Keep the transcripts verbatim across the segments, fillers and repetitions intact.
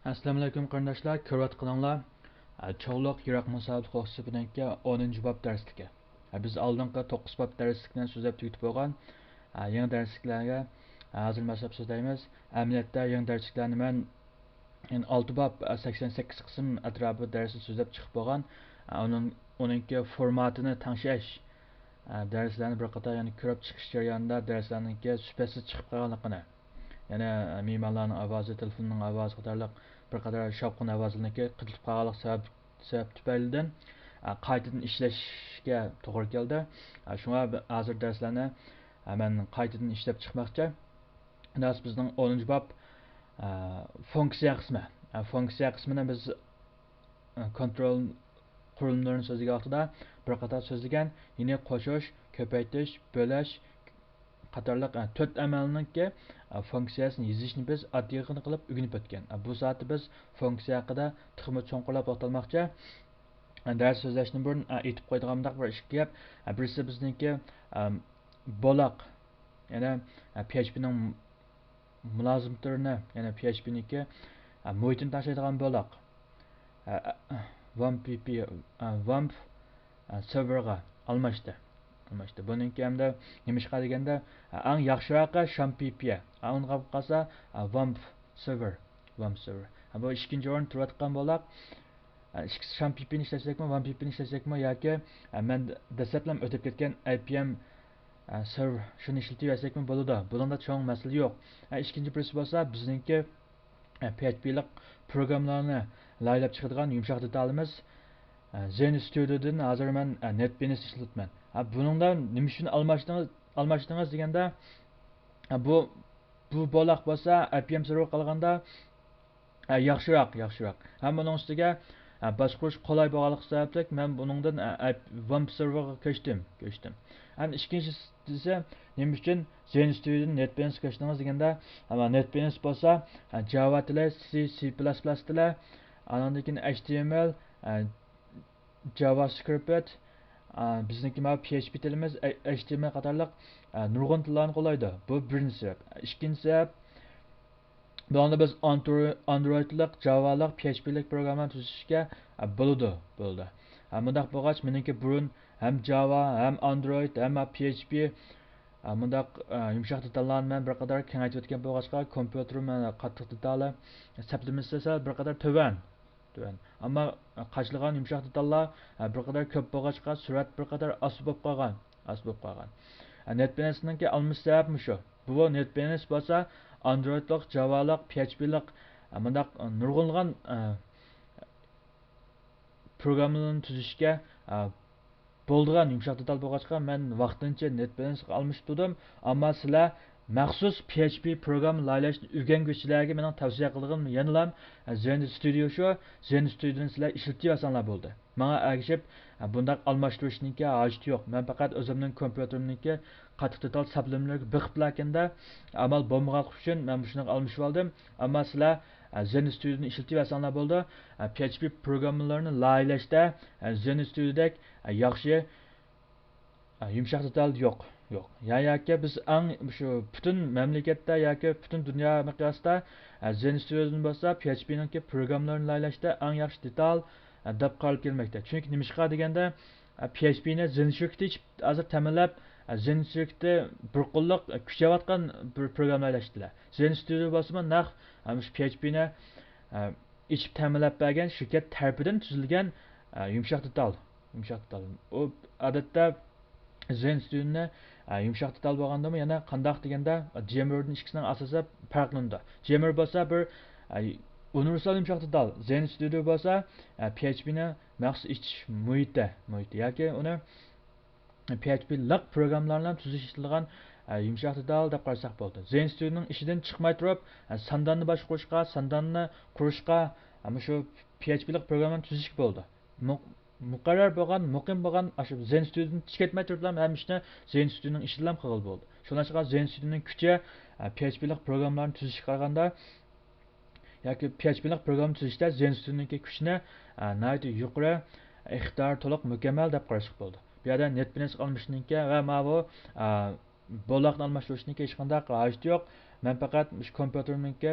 ئەسسالامۇئەلەيكۇم قېرىنداشلار، كۆرۈۋاتقىنىڭلار، ئە، چوغلۇق يىراق مۇساپىدە توختىسىپىنىڭكى ئونىنچى باب دەرسلىكى. ئە، بىز ئالدىنقى توققۇز باب دەرسلىكنى سۆزلەپ تۈگىتىپ بولغان. ئە، يېڭى دەرسلىكلەرگە، ئە، ھازىر مەسلىھەت سۆزلەيمىز. ئەمەلىيەتتە يېڭى دەرسلىكلەرنى مەن، يەنى ئالتە باب، ئە، سەكسەن سەككىز قىسىم ئەتراپىدا دەرسنى سۆزلەپ چىقىپ بولغان. ئە، ئۇنىڭ، ئۇنىڭكى فورماتىنى تەڭشەش، ئە، دەرسلەرنى بىر قاتار يەنە كۆرۈپ چىقىش جەريانىدا دەرسلەرنىڭكى سۈپەتسىز چىقىپ قالغانلىقىنى، يەنە مېھمانلارنىڭ ئاۋازى، تېلېفوننىڭ ئاۋازى قاتارلىق بىر قاتار شاۋقۇن ئاۋازلىرىنىڭكى قىلىپ قالغانلىق سەۋەب، سەۋەب تۈپەيلىدىن، ئە، قايتىدىن ئىشلەشكە توغرا كەلدى. ئە، شۇڭا ب-، ھازىر دەرسلەرنى، ئە، مەن قايتىدىن ئىشلەپ چىقماقچى. ھازىر بىزنىڭ ئونىنچى باب، ئە، فۇنكسىيە قىسمى. ئە، فۇنكسىيە قىسمىنى بىز، ئە، كونترول قۇرۇلمىلىرىنى سۆزلىگەن ۋاقتىدا بىر قاتار سۆزلىگەن، يەنى قوشۇش، كۆپەيتىش، بۆلۈش، قاتارلىق، ئە، تۆت ئەمەلنىڭكى، ئە، فۇنكسىيەسىنى يېزىشنى بىز ئاددىيغىنە قىلىپ ئۆگىنىپ ئۆتكەن. ئە، بۇ سائەتتە بىز فۇنكسىيە ھەققىدە تېخىمۇ چوڭقۇرلاپ توختالماقچى. ئە، دەرس سۆزلەشتىن بۇرۇن، ئە، ئېيتىپ قويىدىغان مۇنداق بىر ئىككى گەپ. ئە، بىرسى بىزنىڭكى، ئە، بولاق، يەنى، ئە، پي ئېچ پىنىڭ مۇلازىمىتىنى، يەنى پي ئېچ پىنىڭكى، ئە، مۇھىتىنى تەڭشەيدىغان بولاق. ئە، ئە، ۋامپ پى پى، ئە، ۋامپ، ئە، سېرۋېرغا ئالماشتى. ئالماشتى. بۇنىڭكى ھەمدە نېمىشقا دېگەندە، ئە، ئەڭ ياخشىراقى شام پى پى. ئە، ئۇنىڭغا قالسا، ئە، ۋامپ سېرۋېر. ۋامپ سېرۋېر. ئە، بۇ ئىككىنچى ئورۇندا تۇرۇۋاتقان بولاق. ئە، ئىككىسى شام پى پى نى ئىشلەتسەكمۇ، ۋامپ پى پى نى ئىشلەتسەكمۇ ياكى، ئە، مەن دەسلەپلا ئۆتۈپ كەتكەن ئاي پى ئېم، ئە، سېرۋېر شۇنى ئىشلىتىۋەرسەكمۇ بولىدۇ. بۇنىڭدا چوڭ مەسىلە يوق. ئە، ئىككىنچى بىرسى بولسا بىزنىڭكى، ئە، پي ئېچ پى لىق پروگراممىلارنى لايىھەلەپ چىقىدىغان يۇمشاق دېتالىمىز، ئە، زېن ستۇدىيودىن ھازىر مەن، ئە، نېت بىزنېس ئىشلىتىمەن. ئە، بۇنىڭدا نېمە ئۈچۈن ئالماشتىڭىز، ئالماشتىڭىز دېگەندە، ئە، بۇ، بۇ بولاق بولسا ئاي پى ئېم سېرۋېرغا قالغاندا، ئە، ياخشىراق، ياخشىراق. ھەم ئۇنىڭ ئۈستىگە، ئە، باشقۇرۇش قولاي بولغانلىقى سەۋەبلىك مەن بۇنىڭدىن، ئە، ئە، ۋامپ سېرۋېرغا كۆچتۈم، كۆچتۈم. ئەمدى ئىككىنچىسى دېسە، نېمە ئۈچۈن زېن ستۇدىيودىن نېت بىزنېسقا كۆچتىڭىز دېگەندە، ئەمما نېت بىزنېس بولسا، ئە، جاۋا تىلى، سى، سى پىلاس پىلاس تىلى، ئاندىن كېيىن ئېچ تى ئېم ئېل، ئە، جاۋا سكرىپت، ئە، بىزنىڭكى مانا پي ئېچ پى تىلىمىز، ئە، ئېچ تى ئېم ئېل قاتارلىق، ئە، نۇرغۇن تىللارنى قوللايدۇ. بۇ بىرىنچى سەۋەب. ئىككىنچى سەۋەب، بۇنىڭدا بىز ئاندرو-، ئاندرويدلىق، جاۋالىق، پي ئېچ پى لىك پروگراممىنى تۈزۈشكە، ئە، بولىدۇ، بولىدۇ. ئە، مۇنداق بولغاچ، مېنىڭكى بۇرۇن ھەم جاۋا، ھەم ئاندرويد، ھەم پي ئېچ پى، ئە، مۇنداق، ئە، يۇمشاق دېتاللارنى مەن بىر قەدەر كېڭەيتىۋەتكەن بولغاچقا، كومپيۇتېرىم، ئە، قاتتىق دېتالى سەپلىمىسى سەل بىر قەدەر تۆۋەن. تۆۋەن. ئەمما قاچىلىغان يۇمشاق دېتاللار، ئە، بىر قەدەر كۆپ بولغاچقا، سۈرئەت بىر قەدەر ئاز بولۇپ قالغان. ئاز بولۇپ قالغان. ئە، نېت بىزنېسنىڭكى ئالمىشىش سەۋەبىمۇ شۇ. بۇ نېت بىزنېس بولسا ئاندرويدلىق، جاۋالىق، پي ئېچ پى لىق، ئە، مۇنداق نۇرغۇنلىغان، ئە، پروگراممىلارنى تۈزۈشكە، ئە، بولىدىغان يۇمشاق دېتال بولغاچقا، مەن ۋاقتىنچە نېت بىزنېسقا ئالمىشىپ تۇردۇم. ئەمما سىلەر مەخسۇس پي ئېچ پى پروگرامما لايىھەلەشنى ئۆگەنگۈچىلەرگە مېنىڭ تەۋسىيە قىلىدىغىنىم يەنىلا، ئە، زېن ستۇدىيو شۇ، زېن ستۇدىيونى سىلەر ئىشلىتىۋەرسەڭلار بولدى. ماڭا ئەگىشىپ، ئە، بۇنداق ئالماشتۇرۇشنىڭكى ھاجىتى يوق. مەن پەقەت ئۆزۈمنىڭ كومپيۇتېرىمنىڭكى قاتتىق دېتال سەپلىمىلىرىگە بېقىپلا ئىكەندە، ئامال بولمىغانلىقى ئۈچۈن مەن مۇشۇنىڭغا ئالمىشىۋالدىم. ئەمما سىلەر، ئە، زېن ستۇدىيونى ئىشلىتىۋەرسەڭلار بولىدۇ. ئە، پي ئېچ پى پروگراممىلىرىنى لايىھەلەشتە، ئە، زېن ستۇدىيودەك، ئە، ياخشى، ئە، يۇمشاق دېتال يوق، يوق. يا، ياكى بىز ئەڭ شۇ پۈتۈن مەملىكەتتە ياكى پۈتۈن دۇنيا مىقياسىدا، ئە، زېن ستۇدىيودىن بولسا پي ئېچ پى نىڭكى پروگراممىلىرىنى لايىھەلەشتە ئەڭ ياخشى دېتال، ئە، دەپ قارالىپ كەلمەكتە. چۈنكى نېمىشقا دېگەندە، ئە، پي ئېچ پى نى زېن شىركىتى ئېچىپ ھازىر تەمىنلەپ، ئە، زېن شىركىتى بىر قوللۇق، ئە، كۈچەۋاتقان بىر پروگرامما لايىھەلەشتىلەر. زېن ستۇدىيو بولسىمۇ نەق، ئە، مۇشۇ پي ئېچ پى نى، ئە، ئېچىپ تەمىنلەپ بەرگەن شىركەت تەرىپىدىن تۈزۈلگەن، ئە، يۇمشاق دېتال. يۇمشاق دېتال. ئۇ ئادەتتە زېن ستۇدىيونى، ئە، يۇمشاق دېتال بولغاندىمۇ يەنە قانداق دېگەندە، جېمېردىن ئىككىسىنىڭ ئاساسى پەرقلىنىدۇ. جېمېر بولسا بىر، ئە، ئۇنىۋېرسال يۇمشاق دېتال. زېن ستۇدىيو بولسا، ئە، پي ئېچ پى نى مەخسۇس ئېچىش مۇھىتى، مۇھىتى ياكى ئۇنى پي ئېچ پى لىق پروگراممىلارنى تۈزۈش ئىشلىتىدىغان، ئە، يۇمشاق دېتال دەپ قارىساق بولىدۇ. زېن ستۇدىيونىڭ ئىچىدىن چىقماي تۇرۇپ، ئە، سانداننى باشقۇرۇشقا، سانداننى قۇرۇشقا، ئە، مۇشۇ پي ئېچ پى لىق پروگراممىنى تۈزۈشكە بولىدۇ. مۇ-، مۇقەررەر بولغان، مۇقىم بولغان، ئاشۇ زېن ستۇدىيودىن چىقىپ كەتمەي تۇرۇپلا ھەممە ئىشنى زېن ستۇدىيونىڭ ئىچىدىلا قىلغىلى بولىدۇ. شۇڭلاشقا زېن ستۇدىيونىڭ كۈچى، ئە، پي ئېچ پى لىق پروگراممىلارنى تۈزۈشكە قارىغاندا ياكى پي ئېچ پى لىق پروگرامما تۈزۈشتە زېن ستۇدىيونىڭكى كۈچىنى، ئە، ناھايىتى يۇقىرى، ئىقتىدارى تولۇق، مۇكەممەل دەپ قاراشقا بولىدۇ. بۇ يەردە نېت بىزنېسقا ئالمىشىشنىڭكى ۋە ماۋۇ، ئە، بولاقنى ئالماشتۇرۇشنىڭكى ھېچقانداق ھاجىتى يوق. مەن پەقەت مۇشۇ كومپيۇتېرىمنىڭكى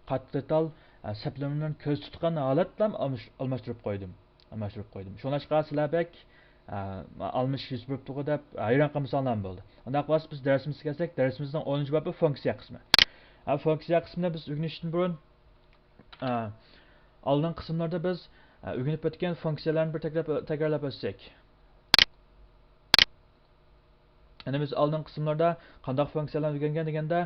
قاتتىق دېتال، ئە، سەپ نومۇرلىرىنى كۆزدە تۇتقان ھالەتتە ئالماش-، ئالماشتۇرۇپ قويدۇم. ئالماشتۇرۇپ قويدۇم. شۇڭلاشقا سىلەر بەك، ئە، ئالمىشىش يۈز بېرىپتىغۇ دەپ ھەيران قالمىساڭلارمۇ بولىدۇ. ئۇنداق بولسا بىز دەرسىمىزگە كەلسەك، دەرسىمىزنىڭ ئونىنچى بابى فۇنكسىيە قىسمى. ئە، فۇنكسىيە قىسمىنى بىز ئۆگىنىشتىن بۇرۇن، ئە، ئالدىنقى قىسىملاردا بىز، ئە، ئۆگىنىپ ئۆتكەن فۇنكسىيەلەرنى بىر تەكرار-، تەكرارلاپ ئۆتسەك. يەنى بىز ئالدىنقى قىسىملاردا قانداق فۇنكسىيەلەرنى ئۆگەنگەن دېگەندە،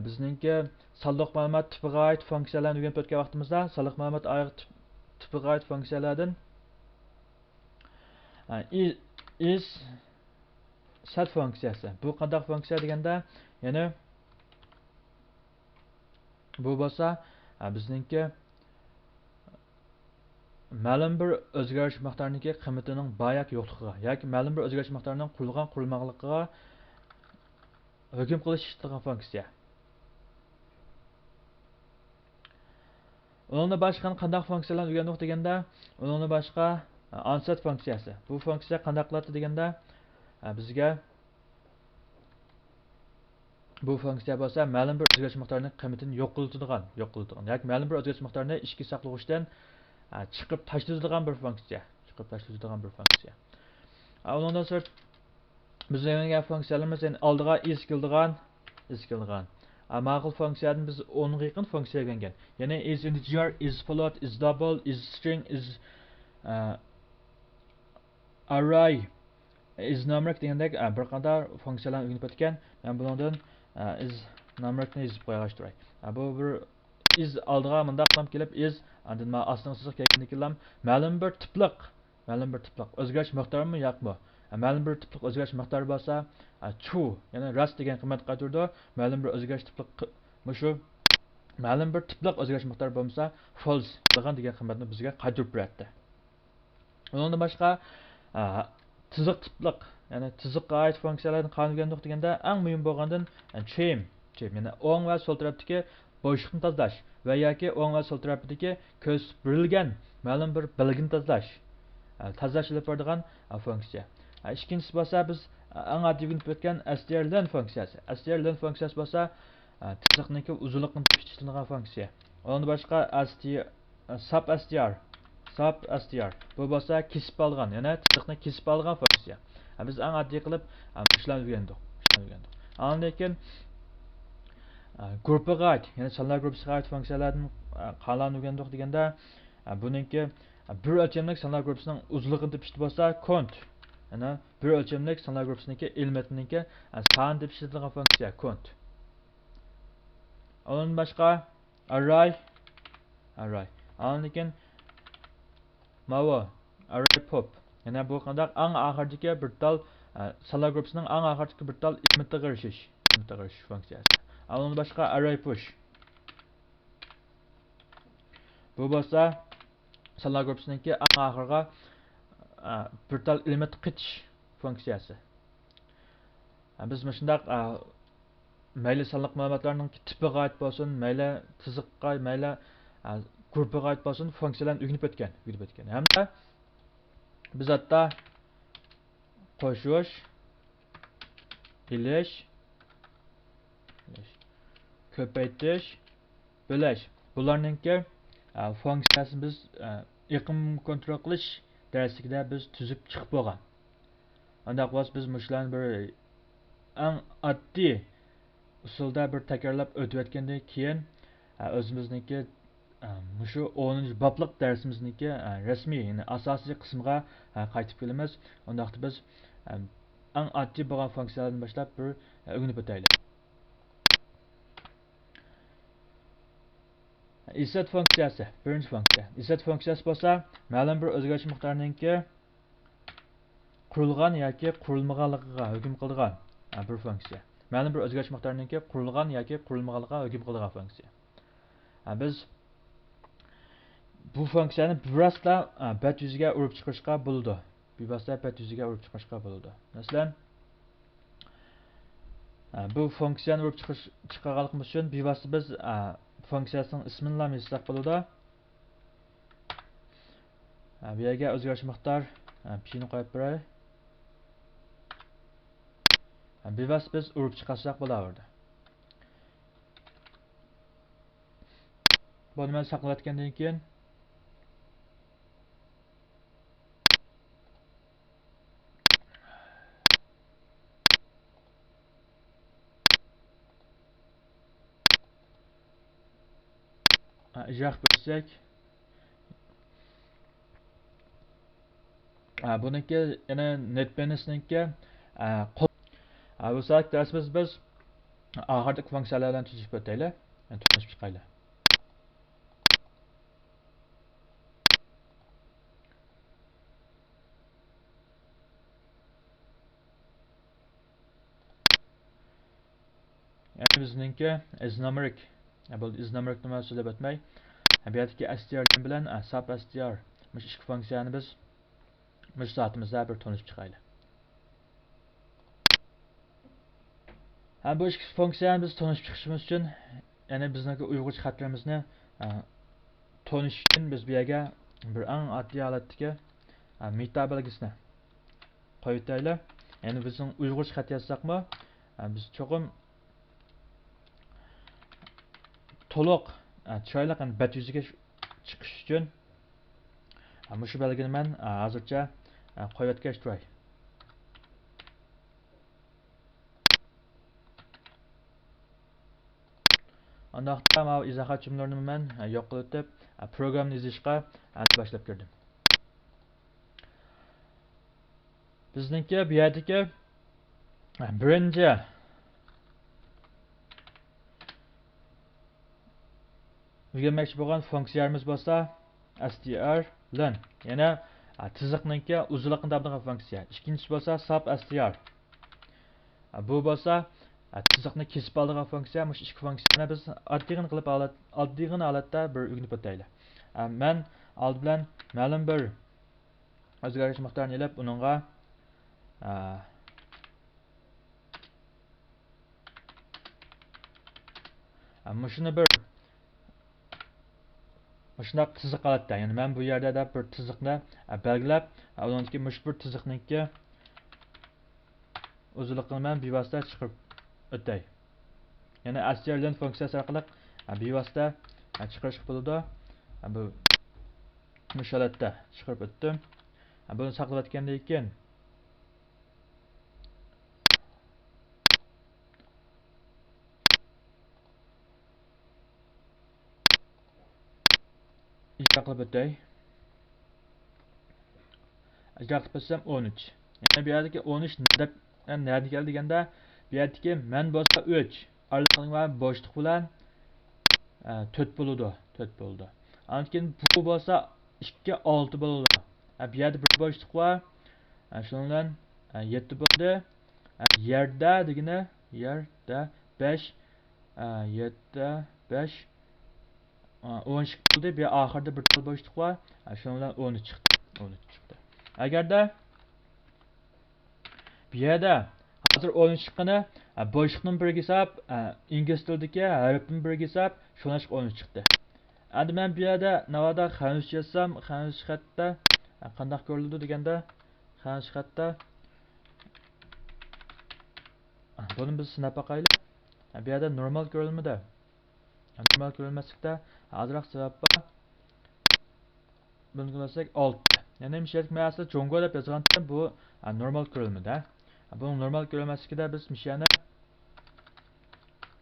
بىزنىڭكى سانلىق مەلۇمات تىپىغا ئائىت فۇنكسىيەلەرنى ئۆگىنىپ ئۆتكەن ۋاقتىمىزدا، سانلىق مەلۇمات ئائىت تىپ-، تىپىغا ئائىت فۇنكسىيەلەردىن، ئە، ئىز، ئىز سەت فۇنكسىيەسى. بۇ قانداق فۇنكسىيە دېگەندە، يەنى بۇ بولسا، ئە، بىزنىڭكى مەلۇم بىر ئۆزگەرگۈچ مىقدارنىڭكى قىممىتىنىڭ بار ياكى يوقلۇقىغا ياكى مەلۇم بىر ئۆزگەرگۈچ مىقدارنىڭ قۇرۇلغان قۇرۇلمىغانلىقىغا ھۆكۈم قىلىش ئىشلىتىلىدىغان فۇنكسىيە. ئۇنىڭدىن باشقا قانداق فۇنكسىيەلەرنى ئۆگەندۇق دېگەندە، ئۇنىڭدىن باشقا، ئانسەت فۇنكسىيەسى. بۇ فۇنكسىيە قانداق قىلاتتى دېگەندە، بىزگە بۇ فۇنكسىيە بولسا مەلۇم بىر ئۆزگەرگۈچ مىقدارنىڭ قىممىتىنى يوق قىلىدىغان، يوق قىلىدىغان ياكى مەلۇم بىر ئۆزگەرگۈچ مىقدارنى ئىچكى ساقلىغۇچتىن، ئە، چىقىرىپ تاشلىۋېتىدىغان بىر فۇنكسىيە. چىقىرىپ تاشلىۋېتىدىغان بىر فۇنكسىيە. ئە، ئۇنىڭدىن سىرت، بىز ئۆگەنگەن فۇنكسىيەلىرىمىز، يەنى ئالدىغا ئىز كېلىدىغان، ئىز كېلىدىغان. ئە، ماقۇل فۇنكسىيەدىن بىز ئونغا يېقىن فۇنكسىيە ئۆگەنگەن. يەنى ئىز ئىنتېجېر، ئىز فلوت، ئىز دابل، ئىز سترىڭ، ئىز، ئە، ئارراي، ئىز نۇمېرىك دېگەندەك، ئە، بىر قاتار فۇنكسىيەلەرنى ئۆگىنىپ ئۆتكەن. مەن بۇنىڭدىن، ئە، ئىز نۇمېرىكنى يېزىپ قويغاچ تۇراي. ئە، بۇ بىر ئىز ئالدىغا مۇنداق قىلىپ كېلىپ ئىز، ئاندىن مانا ئاستىنقى سىزىق كەلگەندىن كېيىنلا مەلۇم بىر تىپلىق، مەلۇم بىر تىپلىق ئۆزگەرگۈچ مىقدارمۇ ياقمۇ؟ ئە، مەلۇم بىر تىپلىق ئۆزگەرگۈچ مىقدار بولسا، ئە، ترۇ، يەنى راست دېگەن قىممەت قايتۇرىدۇ. مەلۇم بىر ئۆزگەرگۈچ تىپلىق قى-، مۇشۇ مەلۇم بىر تىپلىق ئۆزگەرگۈچ مىقدار بولمىسا، فالس، يالغان دېگەن قىممەتنى بىزگە قايتۇرۇپ بېرەتتى. ئۇنىڭدىن باشقا، ئە، تىزىق تىپلىق، يەنى تىزىققا ئائىت فۇنكسىيەلەردىن قانداق ئۆگەندۇق دېگەندە، ئەڭ مۇھىم بولغاندىن، ئە، چېيم، چېيم، يەنى ئوڭ ۋە سول تەرەپتىكى بوشلۇقنى تازىلاش ۋە ياكى ئوڭ ۋە سول تەرەپىدىكى كۆرسىتىپ بېرىلگەن مەلۇم بىر بەلگىنى تازىلاش، ئە، تازىلاش ئېلىپ بارىدىغان، ئە، فۇنكسىيە. ئە، ئىككىنچىسى بولسا بىز، ئە، ئەڭ ئاددىي ئۆگىنىپ ئۆتكەن ئەستىئارلېن فۇنكسىيەسى. ئەستىئارلېن فۇنكسىيەسى بولسا، ئە، تىزىقنىڭكى ئۇزۇنلۇقىنى تېپىش ئىشلىتىلىدىغان فۇنكسىيە. ئۇنىڭدىن باشقا ئەستى-، ساب ئەستىئار، ساب ئەستىئار. بۇ بولسا كېسىپ ئالغان، يەنى تىزىقنى كېسىپ ئالغان فۇنكسىيە. ھە، بىز ئەڭ ئاددىي قىلىپ، ھە، مۇشۇلارنى ئۆگەندۇق، مۇشۇلارنى ئۆگەندۇق. ئاندىن كېيىن، ھە، گۇرۇپپىغا ئائىت، يەنى سانلار گۇرۇپپىسىغا ئائىت فۇنكسىيەلەردىن، ھە، قانداقلارنى ئۆگەندۇق دېگەندە، ھە، بۇنىڭكى، ھە، بىر ئۆلچەملىك سانلار گۇرۇپپىسىنىڭ ئۇزۇنلۇقىنى تېپىشتا بولسا كونت، يەنى بىر ئۆلچەملىك سانلار گۇرۇپپىسىنىڭكى ئېلېمېنتىنىڭكى، ھە، سانىنى تېپىشتا ئىشلىتىدىغان فۇنكسىيە كونت. ئۇنىڭدىن باشقا، ئارراي، ئارراي. ئاندىن كېيىن ماۋۇ، ئارراي پوپ. يەنە بۇ قانداق؟ ئەڭ ئاخىرىدىكى بىر تال، ئە، سانلار گۇرۇپپىسىنىڭ ئەڭ ئاخىرىدىكى بىر تال ئېلېمېنتىغا ئېرىشىش، ئېلېمېنتىغا ئېرىشىش فۇنكسىيەسى. ئۇنىڭدىن باشقا، ئارراي پۇش. بۇ بولسا سانلار گۇرۇپپىسىنىڭكى ئەڭ ئاخىرىغا، ئە، بىر تال ئېلېمېنت قېتىش فۇنكسىيەسى. ئە، بىز مۇشۇنداق، ئە، مەيلى سانلىق مەلۇماتلارنىڭ تىپىغا ئائىت بولسۇن، مەيلى تىزىققا، مەيلى، ئە، گۇرۇپپىغا ئائىت بولسۇن، فۇنكسىيەلەرنى ئۆگىنىپ ئۆتكەن، ئۆگىنىپ ئۆتكەن. ھەمدە بىز ھەتتا قوشۇش، ئېلىش، كۆپەيتىش، بۆلەش. بۇلارنىڭكى، ئە، فۇنكسىيەسىنى بىز، ئە، ئېقىم كونترول قىلىش دەرسلىكىدە بىز تۈزۈپ چىقىپ بولغان. ئۇنداق بولسا بىز مۇشۇلارنى بىر ئەڭ ئاددىي ئۇسۇلدا بىر تەكرارلاپ ئۆتۈۋەتكەندىن كېيىن، ئە، ئۆزىمىزنىڭكى، ئە، مۇشۇ ئونىنچى بابلىق دەرسىمىزنىڭكى، ئە، رەسمىي، يەنى ئاساسىي قىسمىغا، ئە، قايتىپ كېلىمىز. ئۇنداقتا بىز، ئە، ئەڭ ئاددىي بولغان فۇنكسىيەلەردىن باشلاپ بىر، ئە، ئۆگىنىپ ئۆتەيلى. ئىززەت فۇنكسىيەسى، بىرىنچى فۇنكسىيە. ئىززەت فۇنكسىيەسى بولسا مەلۇم بىر ئۆزگەرگۈچ مىقدارنىڭكى قۇرۇلغان ياكى قۇرۇلمىغانلىقىغا ھۆكۈم قىلىدىغان، ئە، بىر فۇنكسىيە. مەلۇم بىر ئۆزگەرگۈچ مىقدارنىڭكى قۇرۇلغان ياكى قۇرۇلمىغانلىقىغا ھۆكۈم قىلىدىغان فۇنكسىيە. ئە، بىز بۇ فۇنكسىيەنى بىۋاسىتە، ئە، بەت يۈزىگە ئۇرۇپ چىقىرىشقا بولىدۇ. بىۋاسىتە بەت يۈزىگە ئۇرۇپ چىقىرىشقا بولىدۇ. مەسىلەن، ئە، بۇ فۇنكسىيەنى ئۇرۇپ چىقىرىش، چىقارغانلىقىمىز ئۈچۈن بىۋاسىتە بىز، ئە، فۇنكسىيەسىنىڭ ئىسمىنىلا يېزساق بولىدۇ. ئە، بۇ يەرگە ئۆزگەرگۈچ مىقدار، ئە، پىنى قويۇپ بېرەي. ئە، بىۋاسىتە بىز ئۇرۇپ چىقارساق بولاۋېرىدۇ. بۇنى مەن ساقلىۋەتكەندىن كېيىن، ئىجرا قىلىپ ئۆتسەك. بۇنىڭكى يەنە نېتبىزنىڭكى قول. بۇ ساۋاقتىكى دەرسىمىزدە بىز ئاخىرىدىكى فۇنكسىيەلەر بىلەن تونۇشۇپ ئۆتەيلى. يەنى تونۇشۇپ چىقايلى. يەنى بىزنىڭكى ئىزنومېرىك. بولدى، ئىزنومېرىكنى مەن سۆزلەپ ئۆتمەي، بۇ يەردىكى ئەستىئار بىلەن ساب ئەستىئار، مۇشۇ ئىككى فۇنكسىيەنى بىز مۇشۇ سائىتىمىزدە بىر تونۇشۇپ چىقايلى. ھەم بۇ ئىككى فۇنكسىيەنى بىز تونۇشۇپ چىقىشىمىز ئۈچۈن، يەنى بىزنىڭكى ئۇيغۇرچە خەتلىرىمىزنى تونۇش ئۈچۈن بىز بۇ يەرگە بىر ئەڭ ئاددىي ھالەتتىكى مېتا بەلگىسىنى قويۇۋېتەيلى. يەنى بىزنىڭ ئۇيغۇرچە خەت يازساقمۇ، بىز چوقۇم تولۇق، چىرايلىق بەت يۈزىگە چىقىش ئۈچۈن مۇشۇ بەلگىنى مەن ھازىرچە قويۇۋەتكەچ تۇراي. ئانداقتا ماۋۇ ئىزاھات جۈملىلىرىنى مەن يوق قىلىۋېتىپ، پروگراممىنى يېزىشقا باشلاپ كىردىم. بىزنىڭكى بۇ يەردىكى بىرىنچى ئۆگەنمەكچى بولغان فۇنكسىيەمىز بولسا ئەستىئار لېن، يەنى تىزىقنىڭكى ئۇزۇنلۇقىنى تاپىدىغان فۇنكسىيە. ئىككىنچىسى بولسا ساب ئەستىئار. بۇ بولسا تىزىقنى كېسىپ ئالىدىغان فۇنكسىيە. مۇشۇ ئىككى فۇنكسىيەنى بىز ئاددىيغىنا قىلىپ ھالەت، ئاددىيغىنا ھالەتتە بىر ئۆگىنىپ ئۆتەيلى. مەن ئالدى بىلەن مەلۇم بىر ئۆزگەرگۈچ مىقدارنى ئېلىپ، ئۇنىڭغا، ئە، ئە، مۇشۇنى بىر، مۇشۇنداق تىزىق ھالەتتە، يەنى مەن بۇ يەردە دەپ بىر تىزىقنى، ئە، بەلگىلەپ، ئە، ئۇنىڭدىكى مۇشۇ بىر تىزىقنىڭكى ئۇزۇنلۇقىنى مەن بىۋاسىتە چىقىرىپ ئۆتەي. يەنى ئەستىئار لېن فۇنكسىيەسى ئارقىلىق، ئە، بىۋاسىتە، ئە، چىقىرىشقا بولىدۇ. ئە، بۇ مۇشۇ ھالەتتە چىقىرىپ ئۆتتۈم. ئە، بۇنى ساقلىۋەتكەندىن كېيىن، ئىجرا قىلىپ ئۆتەي. ئىجرا قىلىپ ئۆتسەم ئون ئۈچ. يەنى بۇ يەردىكى ئون ئۈچ نە دەپ، يەنى نەدىن كەلدى دېگەندە، بۇ يەردىكى مەن بولسا ئۈچ. ئارىلىقىنىڭ بار بوشلۇق بىلەن، ئە، تۆت بولىدۇ. تۆت بولىدۇ. ئاندىن كېيىن بۇ بولسا ئىككى، ئالتە بولىدۇ. ئە، بۇ يەردە بىر بوشلۇق بار. ئە، شۇنىڭ بىلەن، ئە، يەتتە بولدى. ئە، يەردە دېگىنى، يەردە بەش، ئە، يەتتە، بەش، ئە، ئون ئىككى بولدى. بۇ ئاخىرىدا بىر تال بوشلۇق بار. ئە، شۇنىڭ بىلەن ئون ئۈچ چىقتى. ئون ئۈچ چىقتى. ئەگەردە بۇ يەردە ھازىر ئون ئۈچ چىققىنى، ئە، بوشلۇقنىمۇ بىرگە ھېساب، ئە، ئىنگلىز تىلىدىكى ھەرپنىمۇ بىرگە ھېساب، شۇڭلاشقا ئون ئۈچ چىقتى. ئەمدى مەن بۇ يەردە ناۋادا خەنزۇچە يازسام، خەنزۇچە خەتتە، ئە، قانداق كۆرۈلىدۇ دېگەندە، خەنزۇچە خەتتە، ئە، بۇنى بىز سىناپ باقايلى. ئە، بۇ يەردە نورمال كۆرۈلمىدى. نورمال كۆرۈلمەسلىكتە ئازراق سەۋەب بار. بۇنى كۆرسەك ئالتە. يەنى مىشەلىك مەسىلە جۇڭگو دەپ يازغانتىم، بۇ، ئە، نورمال كۆرۈلمىدى. بۇنىڭ نورمال كۆرۈلمەسلىكىدە بىز مىشەنى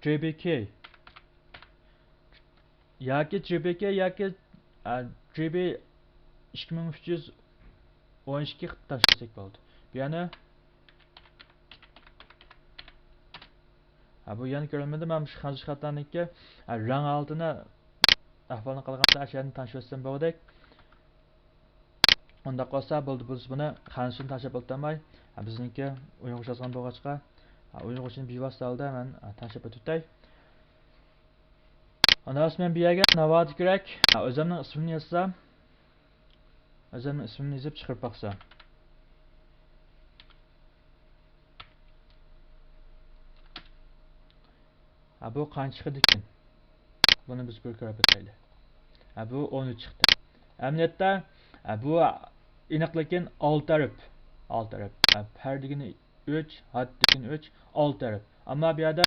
جې بى كېي ياكى جې بى كېي ياكى، ئە، جې بى ئىككى مىڭ ئۈچ يۈز ئون ئىككى قىلىپ تاشلىساق بولدى. بۇ يەنى، ھە، بۇ يەنە كۆرۈلمىدى. مەن مۇشۇ خەنزۇ خەتلەرنىڭكى، ھە، رەڭ ھالىتىنى ئەھۋالنى قىلغاندا ئاشۇ يەردىن تەڭشىۋەتسەم بولغۇدەك. ئۇنداق بولسا بولدى، بولسا بۇنى خەنزۇچىنى تەڭشەپ ئۆتەلمەي، ھە، بىزنىڭكى ئۇيغۇرچە يازغان بولغاچقا، ھە، ئۇيغۇرچىنى بىۋاسىتە ھالدا مەن، ھە، تەڭشەپ ئۆتۈۋېتەي. ئاندىن مەن بۇ يەرگە ناۋادا كېرەك، ھە، ئۆزۈمنىڭ ئىسمىمنى يازسام. ئۆزۈمنىڭ ئىسمىمنى يېزىپ چىقىرىپ باقسام. ھە، بۇ قانچە چىقىدىكىن؟ بۇنى بىز بىر كۆرۈپ ئۆتەيلى. ھە، بۇ ئون ئۈچ چىقتى. ئەمەلىيەتتە، ھە، بۇ ئېنىق، لېكىن ئالتە ھەرپ. ئالتە ھەرپ. ھە، پەر دېگىنى ئۈچ، ھات دېگىنى ئۈچ، ئالتە ھەرپ. ئەمما بۇ يەردە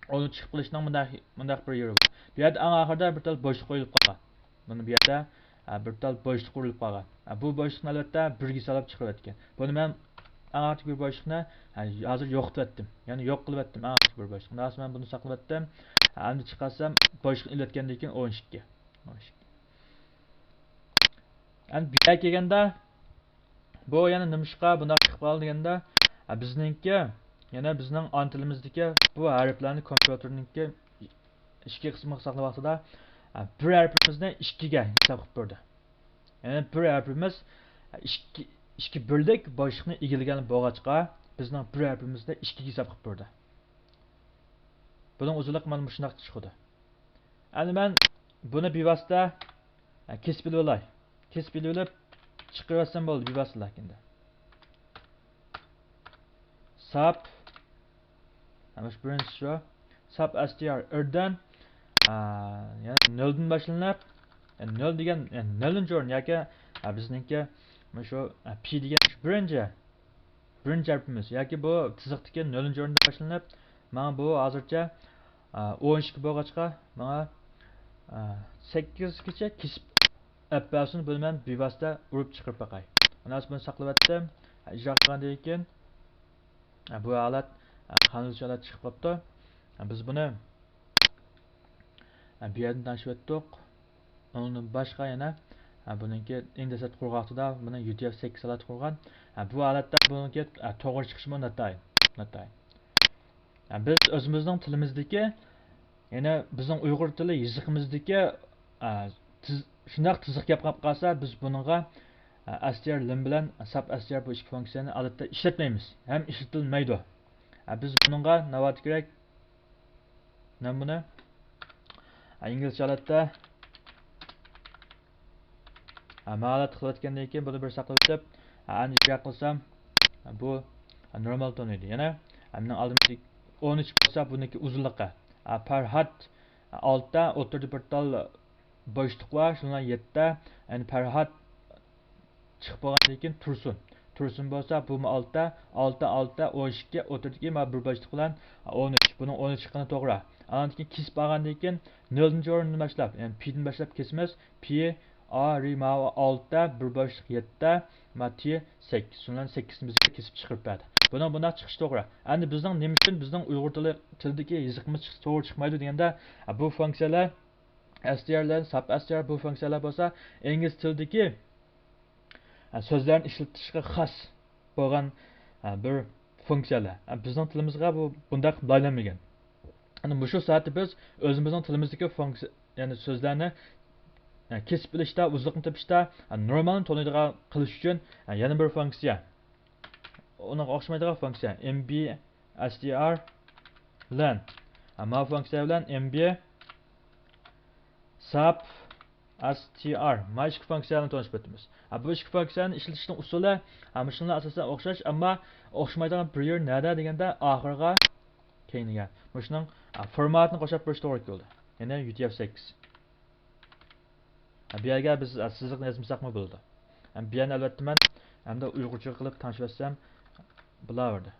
ئۇنى چىقىپ قېلىشنىڭ مۇنداق، مۇنداق بىر يولى بار. بۇ يەردە ئەڭ ئاخىرىدا بىر تال بوشلۇق قويۇلۇپ قالغان. مانا بۇ يەردە، ئە، بىر تال بوشلۇق قويۇلۇپ قالغان. ئە، بۇ بوشلۇقنى ئەلۋەتتە بىرگە ھېسابلاپ چىقىرىۋەتكەن. بۇنى مەن ئەڭ ئاخىرقى بىر بوشلۇقنى، ئە، ھازىر يوقىتىۋەتتىم. يەنى يوق قىلىۋەتتىم ئەڭ ئاخىرقى بىر بوشلۇقنى. ھازىر مەن بۇنى ساقلىۋەتتىم. ئە، ئەمدى چىقارسام، بوشلۇقنى ئېلىۋەتكەندىن كېيىن ئون ئىككى. ئون ئىككى. ئەمدى بۇ يەرگە كەلگەندە، بۇ يەنە نېمىشقا بۇنداق چىقىپ قالدى دېگەندە، ئە، بىزنىڭكى، يەنە بىزنىڭ ئانا تىلىمىزدىكى بۇ ھەرپلەرنى كومپيۇتېرنىڭكى ئىككى قىسمىغا ساقلىغان ۋاقتىدا، ئە، بىر ھەرپىمىزنى ئىككىگە ھېساب قىلىپ بەردى. يەنى بىر ھەرپىمىز ئىككى، ئىككى بىرلىك بوشلۇقنى ئىگىلىگەن بولغاچقا، بىزنىڭ بىر ھەرپىمىزنى ئىككىگە ھېساب قىلىپ بەردى. بۇنىڭ ئۇزۇنلۇقى مانا مۇشۇنداق چىقىدۇ. ئەمدى مەن بۇنى بىۋاسىتە، ئە، كېسىپ ئېلىۋالاي. كېسىپ ئېلىۋېلىپ چىقىرىۋەتسەم بولدى بىۋاسىتە لېكىندە. ساپ، ئە، مۇشۇ بىرىنچىسى شۇ. ساپ ئەس تى ئار ئىردەن، ئە، يەنى نۆلدىن باشلىنىپ، ئە، نۆل دېگەن، ئە، نۆلىنچى ئورۇن ياكى، ئە، بىزنىڭكى مۇشۇ، ئە، پى دېگەن شۇ بىرىنچى. بىرىنچى ھەرپىمىز ياكى بۇ تىزىقتىكى نۆلىنچى ئورۇندىن باشلىنىپ، ماڭا بۇ ھازىرچە، ئا، ئون ئىككى بولغاچقا، ماڭا، ئا، سەككىزگىچە كېسىپ ئەپ بەرسۇن، بۇنى مەن بىۋاسىتە ئۇرۇپ چىقىرىپ باقاي. ئانا بۇنى ساقلىۋەتتىم. ئىجرا قىلغاندىن كېيىن، ئا، بۇ ھالەت، ئا، خەنزۇچە ھالەت چىقىپ قاپتۇ. ئا، بىز بۇنى ھە، بۇ يەردىن تەڭشىۋەتتۇق. ئۇنىڭدىن باشقا يەنە، ھە، بۇنىڭكى ئىندېسەت قۇرغان ۋاقتىدا بۇنى يۇ تى ئېف سەككىز ھالەتتە قۇرغان. ھە، بۇ ھالەتتە بۇنىڭكى، ھە، توغرا چىقىشىمۇ ناتايىن، ناتايىن. ھە، بىز ئۆزىمىزنىڭ تىلىمىزدىكى، يەنى بىزنىڭ ئۇيغۇر تىلى يېزىقىمىزدىكى، ھە، تىز-، شۇنداق تىزىق گەپ قىلىپ قالسا، بىز بۇنىڭغا، ھە، ئەس تى ئار لىن بىلەن ساپ ئەس تى ئار بۇ ئىككى فۇنكسىيەنى ئادەتتە ئىشلەتمەيمىز. ھەم ئىشلىتىلمەيدۇ. ھە، بىز بۇنىڭغا ناۋادا كېرەك مەن بۇنى، ھە، ئىنگلىزچە ھالەتتە، ھە، مانا ھالەتتە قىلىۋەتكەندىن كېيىن بۇنى بىر ساقلىۋېتىپ، ھە، ئەمدى ئىجرا قىلسام، ھە، بۇ، ھە، نورمال تونۇيدۇ. يەنە، ھە، مېنىڭ ئالدىمدىكى ئون ئۈچ بولسا بۇنىڭكى ئۇزۇنلۇقى. ھە، پەرھات، ھە، ئالتە، ئوتتۇرىدا بىر تال بوشلۇق بار، شۇنىڭ بىلەن يەتتە، يەنى پەرھات چىقىپ بولغاندىن كېيىن تۇرسۇن. تۇرسۇن بولسا بۇمۇ ئالتە، ئالتە، ئالتە، ئون ئىككى، ئوتتۇرىدىكى مانا بىر بوشلۇق بىلەن ئون ئۈچ. بۇنىڭ ئون ئۈچ چىققىنى توغرا. ئاندىن كېيىن كېسىپ ئالغاندىن كېيىن نۆلىنچى ئورۇندىن باشلاپ، يەنى پىدىن باشلاپ كېسىمىز. پى، ئا، رى، ماۋۇ ئالتە، بىر بوشلۇق يەتتە، ما تى سەككىز. شۇنىڭ سەككىزنى بىزگە كېسىپ چىقىرىپ بەردى. بۇنىڭ بۇنداق چىقىشى توغرا. ئەمدى بىزنىڭ نېمە ئۈچۈن بىزنىڭ ئۇيغۇر تىلى، تىلىدىكى يېزىقىمىز چىق-، توغرا چىقمايدۇ دېگەندە، بۇ فۇنكسىيەلەر ئەس تى ئار لەن، ساپ ئەس تى ئار بۇ فۇنكسىيەلەر بولسا ئىنگلىز تىلىدىكى ھە، سۆزلەرنى ئىشلىتىشكە خاس بولغان، ھە، بىر فۇنكسىيەلەر. ھە، بىزنىڭ تىلىمىزغا بۇ بۇنداق بايلانمىغان. يەنى مۇشۇ سائەتتە بىز ئۆزىمىزنىڭ تىلىمىزدىكى فۇنكسىيە، يەنى سۆزلەرنى، ھە، كېسىپ ئېلىشتا، ئۇزۇنلۇقنى تېپىشتا، ھە، نورمالنى تونۇيدىغان قىلىش ئۈچۈن، ھە، يەنە بىر فۇنكسىيە. ئۇنىڭغا ئوخشىمايدىغان فۇنكسىيە. ئېم بى ئەس تى ئار لەن. ھە، ما فۇنكسىيە بىلەن ئېم بى ساپ ئەس تى ئار. ما ئىككى فۇنكسىيەنى تونۇشۇپ ئۆتىمىز. ھە، بۇ ئىككى فۇنكسىيەنى ئىشلىتىشنىڭ ئۇسۇلى، ھە، مۇشۇنىڭ ئاساسەن ئوخشاش، ئەمما ئوخشىمايدىغان بىر يېرى نەدە دېگەندە، ئاخىرىغا، كەينىگە. مۇشۇنىڭ، ھە، فورماتىنى قوشاپ بېرىش توغرا كېلىدۇ. يەنى يۇ تى ئېف سەككىز. ھە، بۇ يەرگە بىز، ھە، سىزىقنى يازمىساقمۇ بولىدۇ. ھە، بۇ يەرنى ئەلۋەتتە مەن ئەمدى ئۇيغۇرچە قىلىپ تەڭشىۋەتسەم بولاۋېرىدۇ.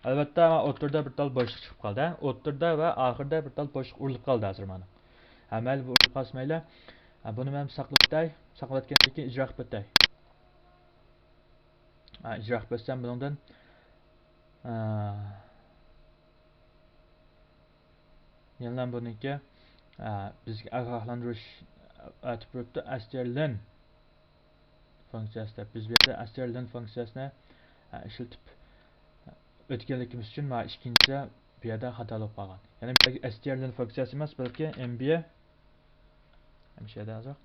ئەلۋەتتە، ئوتتۇرىدا بىر تال بوشلۇق چىقىپ قالدى. ئوتتۇرىدا ۋە ئاخىرىدا بىر تال بوشلۇق ئۇرۇلۇپ قالدى ھازىر مانا. ھە، مەيلى، بۇ ئۇرۇلۇپ قالسا مەيلى. ھە، بۇنى مەن ساقلىۋېتەي. ساقلىۋەتكەندىن كېيىن ئىجرا قىلىپ ئۆتەي. ھە، ئىجرا قىلىپ ئۆتسەم بۇنىڭدىن، ھە، يەنە بۇنىڭكى، ھە، بىزگە ئاگاھلاندۇرۇش ئەتىپ بېرىپتۇ، ئەس تى ئار لەن فۇنكسىيەسى دەپ. بىز بۇ يەردە ئەس تى ئار لەن فۇنكسىيەسىنى، ھە، ئىشلىتىپ ئۆتكەنلىكىمىز ئۈچۈن، مانا ئىككىنچى بۇ يەردە خاتا بولۇپ قالغان. يەنى بۇ يەردە ئەس تى ئار لەن فۇنكسىيەسى ئەمەس، بەلكى ئېم بى، ھەمىشە يەردە ھازىر.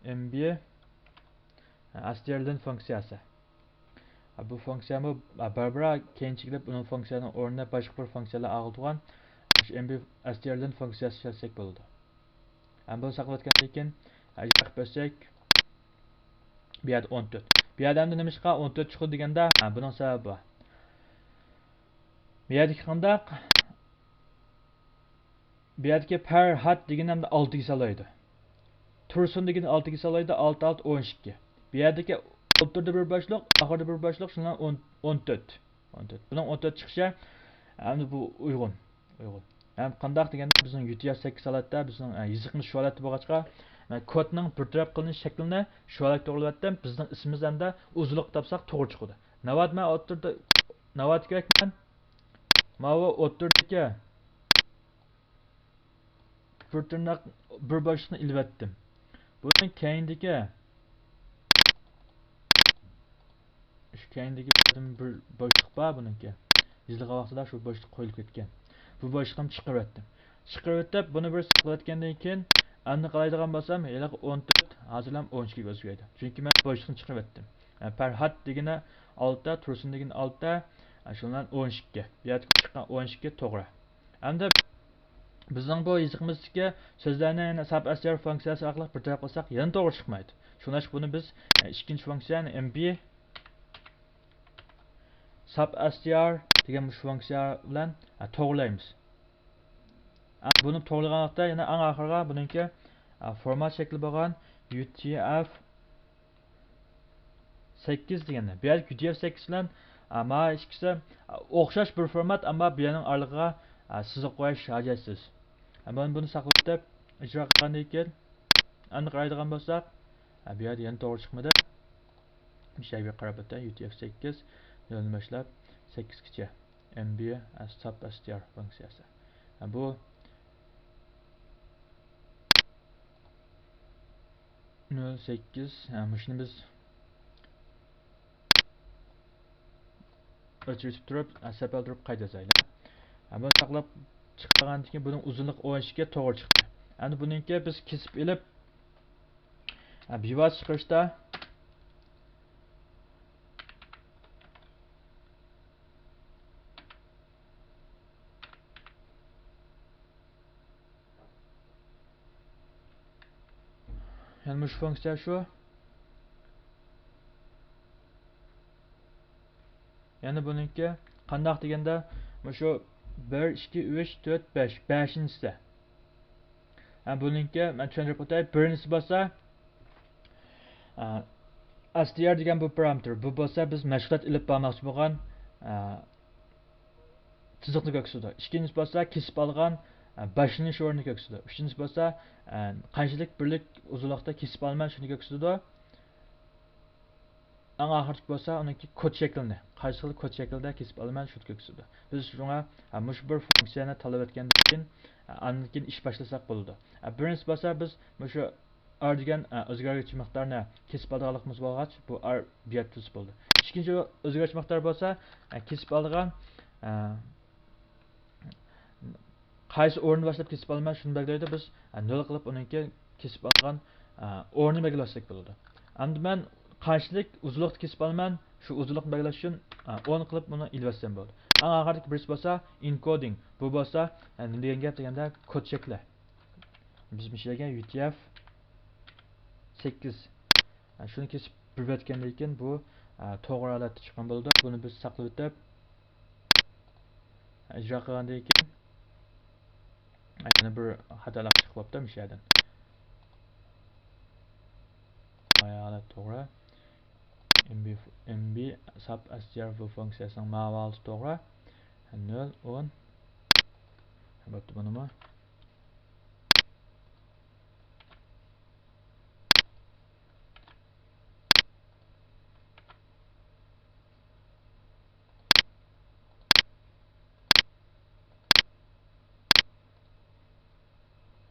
ئېم بى، ئەس تى ئار لەن فۇنكسىيەسى. بۇ فۇنكسىيەمۇ بارا-بارا كەينىگە چېكىنىپ، ئۇنىڭ فۇنكسىيەنىڭ ئورنىنى باشقا بىر فۇنكسىيەلەر ئالغىلى تۇرغان. شۇ ئېم بى ئەس تى ئار لەن فۇنكسىيەسى ئىشلەتسەك بولىدۇ. ھەم بۇنى ساقلىۋەتكەندىن كېيىن، ئىجرا قىلىپ بەرسەك، بۇ يەردە ئون تۆت. بۇ يەردە ئەمدى نېمىشقا ئون تۆت چىقىدۇ دېگەندە، ھە، بۇنىڭ سەۋەبى بار. بۇ يەردىكى قانداق؟ بۇ يەردىكى پەرھات دېگىنى ئەمدى ئالتىگە سالايدۇ. تۇرسۇن دېگىنى ئالتىگە سالايدۇ، ئالتە، ئالتە، ئون ئىككى. بۇ يەردىكى ئوتتۇرىدا بىر بوشلۇق، ئاخىرىدا بىر بوشلۇق، شۇنىڭ ئون، ئون تۆت. ئون تۆت. بۇنىڭ ئون تۆت چىقىشى، ئەمدى بۇ ئۇيغۇن. ئۇيغۇن. ھەم قانداق دېگەندە، بىزنىڭ يۇ تى ئېف سەككىز ھالەتتە، بىزنىڭ، ئە، يېزىقىمىز شۇ ھالەتتە بولغاچقا، مەن كودنىڭ بىر تەرەپ قىلىنىش شەكلىنى شۇ ھالەتتە توغرىلاۋەتتىم. بىزنىڭ ئىسمىمىز ھەمدە ئۇزۇنلۇق تاپساق توغرا چىقىدۇ. ناۋادا مەن ئوتتۇرىدا، ناۋادا كېرەكمەن. ماۋۇ ئوتتۇرىدىكى بىر تىرناق، بىر بوشلۇقنى ئېلىۋەتتىم. بۇنىڭ كەينىدىكى، شۇ كەينىدىكى بىر بوشلۇق بار بۇنىڭكى. يېزىلغان ۋاقتىدا شۇ بوشلۇق قويۇلۇپ كەتكەن. بۇ بوشلۇقنى چىقىرىۋەتتىم. چىقىرىۋېتىپ، بۇنى بىر ساقلىۋەتكەندىن كېيىن، ئەمدى قارايدىغان بولسام، ھېلىقى ئون تۆت، ھازىرلا ئون ئىككىگە ئۆزگەردى. چۈنكى مەن بوشلۇقنى چىقىرىۋەتتىم. ئە، پەرھات دېگىنى ئالتە، تۇرسۇن دېگىنى ئالتە، ئە، شۇنىڭ بىلەن ئون ئىككى. بۇ يەردىكى چىققان ئون ئىككى توغرا. ئەمدى بىزنىڭ بۇ يېزىقىمىزدىكى سۆزلەرنى يەنە ساب ئەس تى ئار فۇنكسىيەسى ئارقىلىق بىر تەرەپ قىلساق يەنە توغرا چىقمايدۇ. شۇڭلاشقا بۇنى بىز، ئە، ئىككىنچى فۇنكسىيە، يەنى ئېم بى ساب ئەس تى ئار دېگەن مۇشۇ فۇنكسىيە بىلەن، ئە، توغرىلايمىز. ئە، بۇنى توغرىلىغان ۋاقىتتا يەنە ئەڭ ئاخىرىغا بۇنىڭكى، ئە، فورمات شەكلى بولغان يۇ تى ئېف سەككىز دېگەندە، بۇ يەردىكى يۇ تى ئېف سەككىز بىلەن، ئا، ما ئىككىسى، ئا، ئوخشاش بىر فورمات، ئەمما بۇ يەرنىڭ ئارىلىقىغا، ئا، سىزىق قويۇش ھاجەتسىز. ئا، مانا بۇنى ساقلىۋېتىپ، ئىجرا قىلغاندىن كېيىن، ئەمدى قارايدىغان بولساق، ئا، بۇ يەردە يەنە توغرا چىقمىدى. مۇشۇ يەرگە قاراپ ئۆتەي، يۇ تى ئېف سەككىز، نۆلدىن باشلاپ سەككىزگىچە. ئېم بى ئەس ساب ئەس تى ئار فۇنكسىيەسى. ھە، بۇ نۆل سەككىز، ھە، مۇشۇنى بىز ئۆچۈرۈپ تۇرۇپ، ھە، سەپەلدۈرۈپ قايتا يازايلى. ھە، بۇنى ساقلاپ چىقارغاندىن كېيىن بۇنىڭ ئۇزۇنلۇقى ئون ئىككى توغرا چىقتى. ئەمدى بۇنىڭكى بىز كېسىپ ئېلىپ، ھە، بىۋاسىتە چىقىرىشتا يەنە مۇشۇ فۇنكسىيە شۇ. يەنە بۇنىڭكى قانداق دېگەندە، مۇشۇ بىر، ئىككى، ئۈچ، تۆت، بەش، بەشىنچىسى. ھە، بۇنىڭكى مەن چۈشەندۈرۈپ ئۆتەي. بىرىنچىسى بولسا، ئە، ئەس تى ئار دېگەن بۇ پارامېتىر. بۇ بولسا بىز مەشغۇلات ئېلىپ بارماقچى بولغان، ئە، سىزىقنى كۆرسىتىدۇ. ئىككىنچىسى بولسا كېسىپ ئالغان، ئە، باشلىنىش ئورنىنى كۆرسىتىدۇ. ئۈچىنچىسى بولسا، ئە، قانچىلىك بىرلىك ئۇزۇنلۇقتا كېسىپ ئالىمەن، شۇنى كۆرسىتىدۇ. ئەڭ ئاخىرقى بولسا ئۇنىڭكى كود شەكلىنى، قايسى خىل كود شەكلىدە كېسىپ ئالىمەن، شۇنى كۆرسىتىدۇ. بىز شۇڭا، ئە، مۇشۇ بىر فۇنكسىيەنى تاللاپ ئۆتكەندىن كېيىن، ئە، ئاندىن كېيىن ئىش باشلىساق بولىدۇ. ئە، بىرىنچىسى بولسا بىز مۇشۇ ئار دېگەن، ئە، ئۆزگەرگۈچى مىقدارنى كېسىپ ئالىدىغانلىقىمىز بولغاچ، بۇ ئار بۇ يەردە تۇرسا بولىدۇ. ئىككىنچى ئۆزگەرگۈچى مىقدار بولسا، ئە، كېسىپ ئالىدىغان، ئە، قايسى ئورۇندا باشلاپ كېسىپ ئالىمەن، شۇنى بەلگىلەيدۇ. بىز، ئە، نۆل قىلىپ ئۇنىڭكى كېسىپ ئالغان، ئە، ئورنىنى بەلگىلەۋەتسەك بولىدۇ. ئەمدى مەن قانچىلىك ئۇزۇنلۇقتا كېسىپ ئالىمەن، شۇ ئۇزۇنلۇقنى بەلگىلەش ئۈچۈن، ئە، ئون قىلىپ بۇنى ئېلىۋەتسەم بولىدۇ. ئەڭ ئاخىرىدىكى بىرسى بولسا ئېنكودىنگ. بۇ بولسا، ئە، نېمە دېگەن گەپ دېگەندە، كود شەكلى. بىز مۇشۇ يەرگە يۇ تى ئېف سەككىز، ئە، شۇنى كېسىپ بېرىۋەتكەندىن كېيىن بۇ، ئە، توغرا ھالەتتە چىققان بولىدۇ. بۇنى بىز ساقلىۋېتىپ، ئىجرا قىلغاندىن كېيىن، ئە، يەنە بىر خاتالىق چىقىپ قاپتۇ مۇشۇ يەردىن. مايا ھالەت توغرا. ئېم بى، ئېم بى ساب ئەس تى ئار بۇ فۇنكسىيەسىنىڭ ماۋۇ ھالىتى توغرا. نۆل، ئون. بوپتۇ، بۇنىمۇ.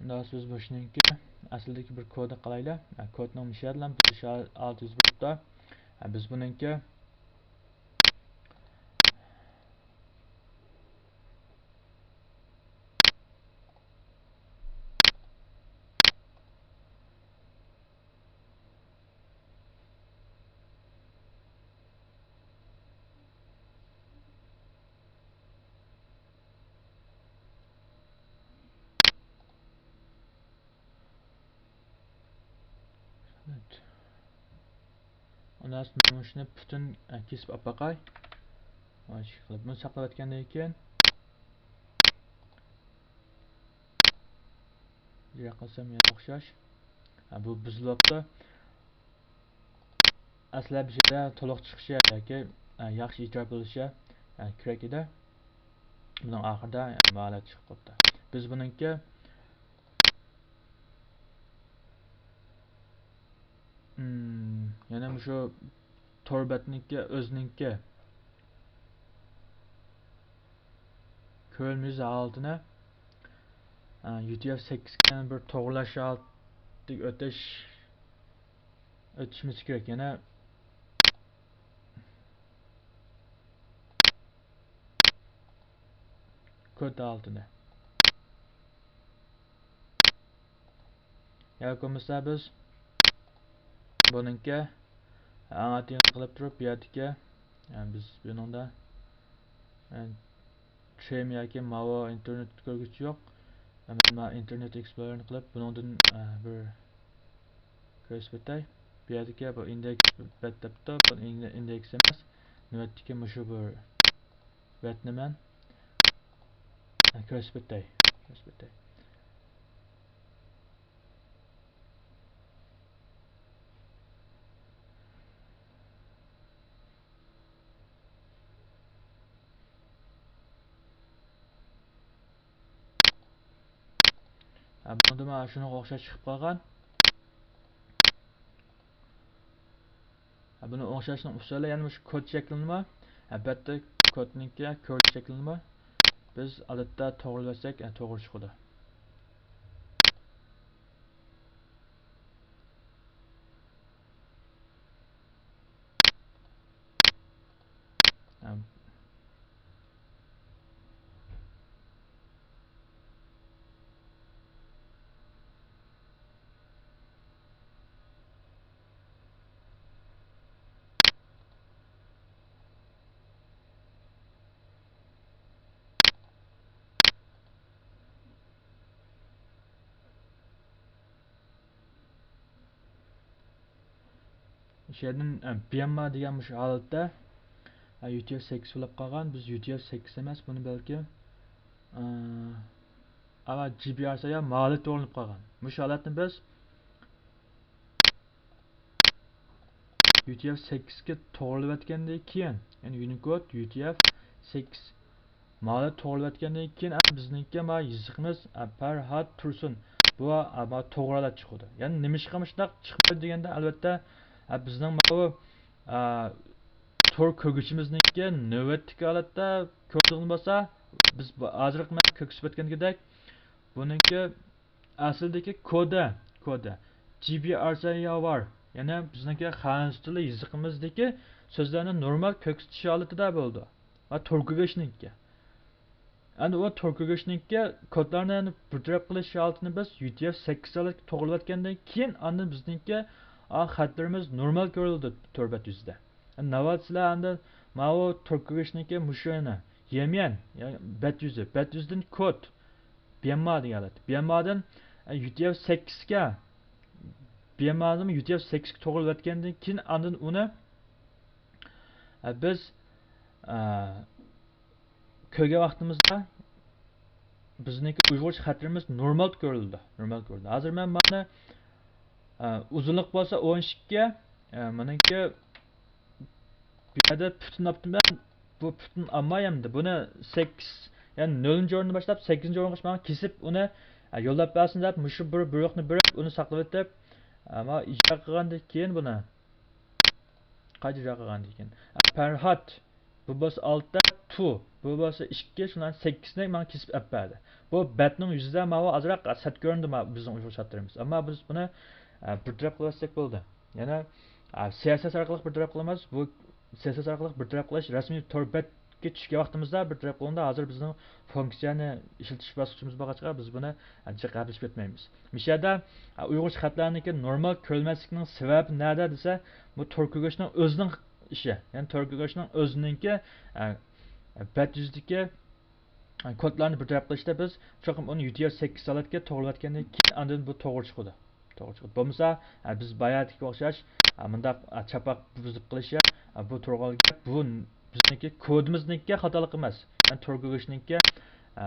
ئۇنداق بولسا بىز مۇشۇنىڭكى ئەسلىدىكى بىر كودنى قىلايلى. ئە، كودنىڭ مۇشۇ يەردە بىز شۇ ئالتە يۈز بولۇپتۇ. ئە، بىز بۇنىڭكى ئۇنىڭ ئۈستىدىن مۇشۇنى پۈتۈن، ئە، كېسىپ ئاپپاقاي. مانا شۇ قىلىپ بۇنى ساقلاپ ئەتكەندىن كېيىن، بۇنداق قىلسام يەنە ئوخشاش. ھە، بۇ بۇزۇلۇپتۇ. ئەسلى بىر شەيدە تولۇق چىقىشى ياكى، ئە، ياخشى ئېتىراپ بولۇشى، ئە، كېرەك ئىدى. بۇنىڭ ئاخىرىدا، ئە، مۇ ھالەت چىقىپ قاپتۇ. بىز بۇنىڭكى، ئىم، يەنە مۇشۇ تور بەتنىڭكى ئۆزىنىڭكى كۆرۈنمىسى ھالىتىنى، ئە، يۇ تى ئېف سەككىزگە بىر توغرىلاش ھالىتىگە ئۆتۈش، ئۆتۈشىمىز كېرەك. يەنە كود ھالىتىدە. ياكى بولمىسا بىز بۇنىڭكى ئەڭ ئاددىيىنى قىلىپ تۇرۇپ، بۇ يەردىكى، يەنى بىز بۇنىڭدا، يەنى ترىم ياكى ماۋۇ ئىنتېرنېت كۆرگۈچى يوق. مەن مانا ئىنتېرنېت ئېكسپلورېرنى قىلىپ، بۇنىڭدىن، ئە، بىر كۆرسىتىپ ئۆتەي. بۇ يەردىكى بۇ ئىندېكس بەت دەپتۇ. بۇ ئىن-، ئىندېكس ئەمەس. نۆۋەتتىكى مۇشۇ بىر بەتنى مەن كۆرسىتىپ ئۆتەي. كۆرسىتىپ ئۆتەي. ھە، بۇنىڭدا مانا شۇنىڭغا ئوخشاش چىقىپ قالغان. ھە، بۇنى ئوڭشاشنىڭ ئۇسۇلى يەنە مۇشۇ كود شەكلىنىمۇ، ئەلۋەتتە كودنىڭكى كۆرۈنۈش شەكلىنىمۇ بىز ئادەتتە توغرىلىۋەتسەك، ھە، توغرا چىقىدۇ. ھە. شۇ يەردىن، ئە، بىيەنما دېگەن مۇشۇ ھالەتتە، ئە، يۇ تى ئېف سەككىز بولۇپ قالغان. بىز يۇ تى ئېف سەككىز ئەمەس، بۇنى بەلكىم، ئە، ئەمما جى بى ئار سى ئاي ماۋۇ ھالەتتە ئورنىلىپ قالغان. مۇشۇ ھالەتنى بىز يۇ تى ئېف سەككىزگە توغرىلىۋەتكەندىن كېيىن، يەنى يۇنىكود يۇ تى ئېف سەككىز ماۋۇ توغرىلىۋەتكەندىن كېيىن، ئە، بىزنىڭكى ماۋۇ يېزىقىمىز، ئە، پەرھات تۇرسۇن. بۇ، ئە، ماۋۇ توغرا ھالەت چىقىدۇ. يەنى نېمىشقا مۇشۇنداق چىقمايدۇ دېگەندە، ئەلۋەتتە، ئە، بىزنىڭ ماۋۇ، ئە، تور كۆرگۈچىمىزنىڭكى نۆۋەتتىكى ھالەتتە كۆرىدىغان بولسا، بىز بۇ ھازىرقى مەن كۆرسىتىپ ئۆتكەندىكىدەك، بۇنىڭكى ئەسلىدىكى كودى، كودى، جى بى ئار سى ئاي ئاي بار. يەنى بىزنىڭكى خەنزۇ تىلى يېزىقىمىزدىكى سۆزلەرنى نورمال كۆرسىتىش ھالىتىدە بولىدۇ. ۋە تور كۆرگۈچنىڭكى. ئەمدى ئۇ تور كۆرگۈچنىڭكى كودلارنى بىر تەرەپ قىلىش ھالىتىنى بىز يۇ تى ئېف سەككىز ھالەتكە توغرىلىۋەتكەندىن كېيىن، ئاندىن بىزنىڭكى، ئا، خەتلىرىمىز نورمال كۆرۈلىدۇ تور بەت يۈزىدە. ناۋادا سىلەر ئەمدى ماۋۇ تور كۆرگۈچنىڭكى مۇشۇ يەنە يەميەن، يا بەت يۈزى، بەت يۈزىدىن كود، بىيەنما دېگەن ھالەت. بىيەنمادىن، ئە، يۇ تى ئېف سەككىزگە، بىيەنمادىن يۇ تى ئېف سەككىزگە توغرىلىۋەتكەندىن كېيىن، ئاندىن ئۇنى، ئە، بىز، ئە، كۆرگەن ۋاقتىمىزدا بىزنىڭكى ئۇيغۇرچە خەتلىرىمىز نورمال كۆرۈلىدۇ، نورمال كۆرۈلىدۇ. ھازىر مەن مانا، ئە، ئۇزۇنلۇق بولسا ئون ئىككى، ئە، مېنىڭكى بۇ يەردە پۈتۈن ئاپتىمەن، بۇ پۈتۈن ئالماي ئەمدى. بۇنى سەككىز، يەنى نۆلىنچى ئورۇندىن باشلاپ سەككىزىنچى ئورۇنغىچە ماڭا كېسىپ ئۇنى، ئە، يوللاپ بەرسۇن دەپ، مۇشۇ بىر بۇيرۇقنى بېرىپ، ئۇنى ساقلىۋېتىپ، ئە، مانا ئىجرا قىلغاندىن كېيىن بۇنى، قايتا ئىجرا قىلغاندىن كېيىن، ئە، پەرھات، بۇ بولسا ئالتە، تۇ، بۇ بولسا ئىككى، شۇلارنى سەككىزنى ماڭا كېسىپ ئەپ بەردى. بۇ بەتنىڭ يۈزىدە ماۋۇ ئازراق سەت كۆرۈندى، ماۋۇ بىزنىڭ ئۇيغۇرچە خەتلىرىمىز. ئەمما بىز بۇنى، ئە، بىر تەرەپ قىلىۋەتسەك بولدى. يەنە، ئە، سى ئېس ئېس ئارقىلىق بىر تەرەپ قىلىمىز. بۇ سى ئېس ئېس ئارقىلىق بىر تەرەپ قىلىش رەسمىي تور بەتكە چۈشكەن ۋاقتىمىزدا بىر تەرەپ قىلىنىدۇ. ھازىر بىزنىڭ فۇنكسىيەنى ئىشلىتىش باسقۇچىمىز بولغاچقا، بىز بۇنى ئانچە گەپلىشىپ ئۆتمەيمىز. مۇشۇ يەردە، ئە، ئۇيغۇرچە خەتلەرنىڭكى نورمال كۆرۈلمەسلىكىنىڭ سەۋەبى نەدە دېسە، بۇ تور كۆرگۈچنىڭ ئۆزىنىڭ ئىشى. يەنى تور كۆرگۈچنىڭ ئۆزىنىڭكى، ئە، بەت يۈزىدىكى، ئە، كودلارنى بىر تەرەپ قىلىشتا بىز چوقۇم ئۇنى يۇ تى ئېف سەككىز ھالەتكە توغرىلىۋەتكەندىن كېيىن ئاندىن بۇ توغرا چىقىدۇ. توغرا چىقىدۇ. بولمىسا، ئە، بىز باياتىكىگە ئوخشاش، ئە، مۇنداق، ئە، چاپاق بۇزۇپ قىلىش، ئە، بۇ توغرا گەپ، بۇ بىزنىڭكى كودىمىزنىڭكى خاتالىقى ئەمەس. يەنى تور كۆرگۈچنىڭكى، ئە،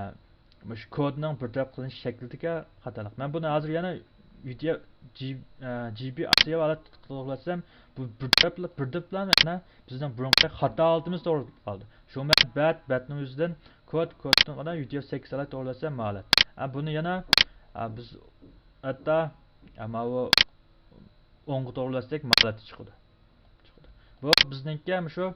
مۇشۇ كودنىڭ بىر تەرەپ قىلىنىش شەكلىدىكى خاتالىق. مەن بۇنى ھازىر يەنە يۇ تى ئېف، جى، ئە، جى بى ئاستىيار ھالەتكە توغرىلاتسام، بۇ بىردەملا، بىردەملا يەنە بىزنىڭ بۇرۇنقى خاتا ھالىتىمىز توغرىلىپ قالدى. شۇ مەن بەت، بەتنىڭ يۈزىدىن كود، كودتىن قادا يۇ تى ئېف سەككىز ھالەت توغرىلاتسام ما ھالەت. ئە، بۇنى يەنە، ئە، بىز ھەتتا، ئە، ماۋۇ ئوڭغا توغرىلاتساق ما ھالەتتە چىقىدۇ. بۇ بىزنىڭكى مۇشۇ،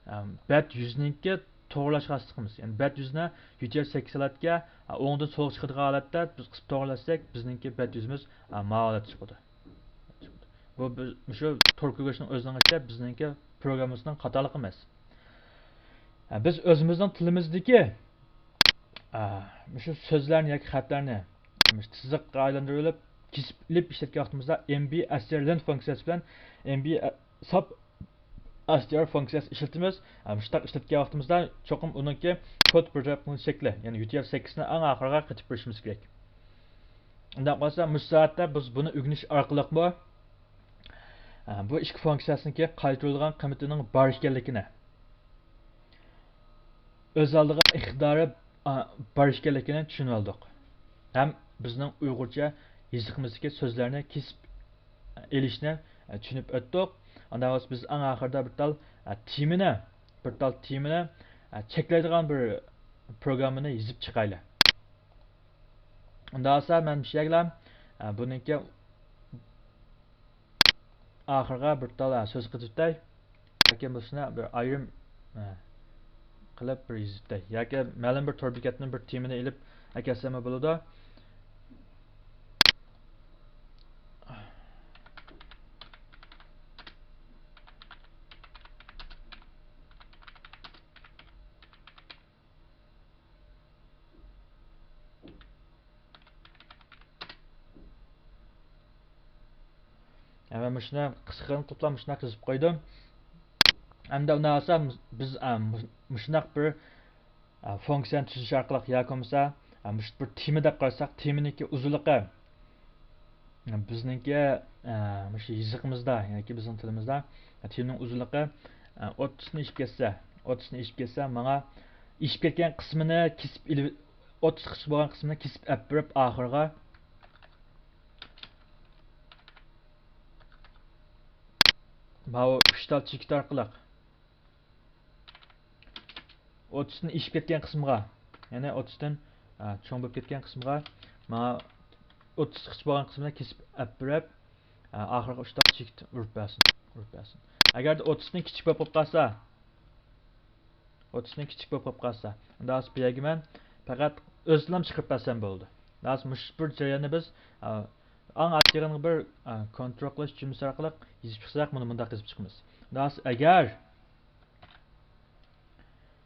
ئەم، بەت يۈزىنىڭكى توغرىلاش خاسلىقىمىز. يەنى بەت يۈزىنى يۇ تى ئېف سەككىز ھالەتكە، ئە، ئوڭدىن سولغا چىقىدىغان ھالەتتە بىز قىسىپ توغرىلاتساق، بىزنىڭكى بەت يۈزىمىز، ئە، ما ھالەتتە چىقىدۇ. بۇ بىز، مۇشۇ تور كۆگەچنىڭ ئۆزىنىڭ ئىشى، بىزنىڭكى پروگراممىمىزنىڭ خاتالىقى ئەمەس. ئە، بىز ئۆزىمىزنىڭ تىلىمىزدىكى، ئە، مۇشۇ سۆزلەرنى ياكى خەتلەرنى مۇشۇ تىزىققا ئايلاندۇرۇپ، كېسىپ ئېلىپ ئىشلەتكەن ۋاقتىمىزدا، ئېم بى ئەس تى ئار لېن فۇنكسىيەسى بىلەن ئېم بى ساب ئەس تى ئار فۇنكسىيەسى ئىشلىتىمىز. ئە، مۇشۇنداق ئىشلەتكەن ۋاقتىمىزدا چوقۇم ئۇنىڭكى كود بىر تەرەپنىڭ شەكلى، يەنى يۇ تى ئېف سەككىزنى ئەڭ ئاخىرىغا قېتىپ بېرىشىمىز كېرەك. ئۇنداق بولسا، مۇشۇ سائەتتە بىز بۇنى ئۆگىنىش ئارقىلىقمۇ، ئە، بۇ ئىككى فۇنكسىيەسىنىڭكى قايتۇرۇلغان قىممىتىنىڭ بار ئىكەنلىكىنى، ئۆز ئالدىغا ئىقتىدارى، ئا، بار ئىكەنلىكىنى چۈشىنىۋالدۇق. ھەم بىزنىڭ ئۇيغۇرچە يېزىقىمىزدىكى سۆزلەرنى كېسىپ ئېلىشنى، ئە، چۈشىنىپ ئۆتتۇق. ئاندىن بىز ئەڭ ئاخىرىدا بىر تال، ئە، تېمىنى، بىر تال تېمىنى، ئە، چەكلەيدىغان بىر پروگراممىنى يېزىپ چىقايلى. ئۇنداق بولسا مەن مۇشۇ يەرگىلا، ئە، بۇنىڭكى ئاخىرىغا بىر تال، ئە، سۆز قېتىۋېتەي. ياكى بولمىسا بىر ئايرىم، ئە، قىلىپ بىر يېزىۋېتەي. ياكى مەلۇم بىر تور بېكەتتىن بىر تېمىنى ئېلىپ ئەكەلسەممۇ بولىدۇ. ھە، مەن مۇشۇنى قىسقىغىنە قىلىپلا مۇشۇنداق يېزىپ قويدۇم. ئەمدى ئۇنداق بولسا، بىز، ئە، مۇ-، مۇشۇنداق بىر، ئە، فۇنكسىيەنى تۈزۈش ئارقىلىق ياكى بولمىسا، ئە، مۇشۇ بىر تېما دەپ قارىساق، تېمىنىڭكى ئۇزۇنلۇقى، بىزنىڭكى، ئە، مۇشۇ يېزىقىمىزدا ياكى بىزنىڭ تىلىمىزدا، ئە، تېمىنىڭ ئۇزۇنلۇقى، ئە، ئوتتۇزنى ئېشىپ كەتسە، ئوتتۇزنى ئېشىپ كەتسە، ماڭا ئېشىپ كەتكەن قىسمىنى كېسىپ ئېلىپ، ئوتتۇزغىچە بولغان قىسمىنى كېسىپ ئەپ بېرىپ، ئاخىرىغا ماۋۇ ئۈچ تال چېكىت ئارقىلىق ئوتتۇزدىن ئېشىپ كەتكەن قىسمىغا، يەنى ئوتتۇزدىن، ئە، چوڭ بولۇپ كەتكەن قىسمىغا، مانا ئوتتۇزغىچە بولغان قىسمىنى كېسىپ ئەپ بېرىپ، ئە، ئاخىرقى ئۈچ تال چېكىت ئۇرۇپ بەرسۇن، ئۇرۇپ بەرسۇن. ئەگەردە ئوتتۇزدىن كىچىك بولۇپ قالسا، ئوتتۇزدىن كىچىك بولۇپ قالسا، ئۇنداق بۇ يەرگە مەن پەقەت ئۆزىنىلا چىقىرىپ بەرسەم بولىدۇ. ئۇنداق مۇشۇ بىر جەرياننى بىز، ئە، ئەڭ ئاخىرىنى بىر، ئە، كونترول قىلىش جۈملىسى ئارقىلىق يېزىپ چىقساق، بۇنى مۇنداق يېزىپ چىقىمىز. ئۇنداق ئەگەر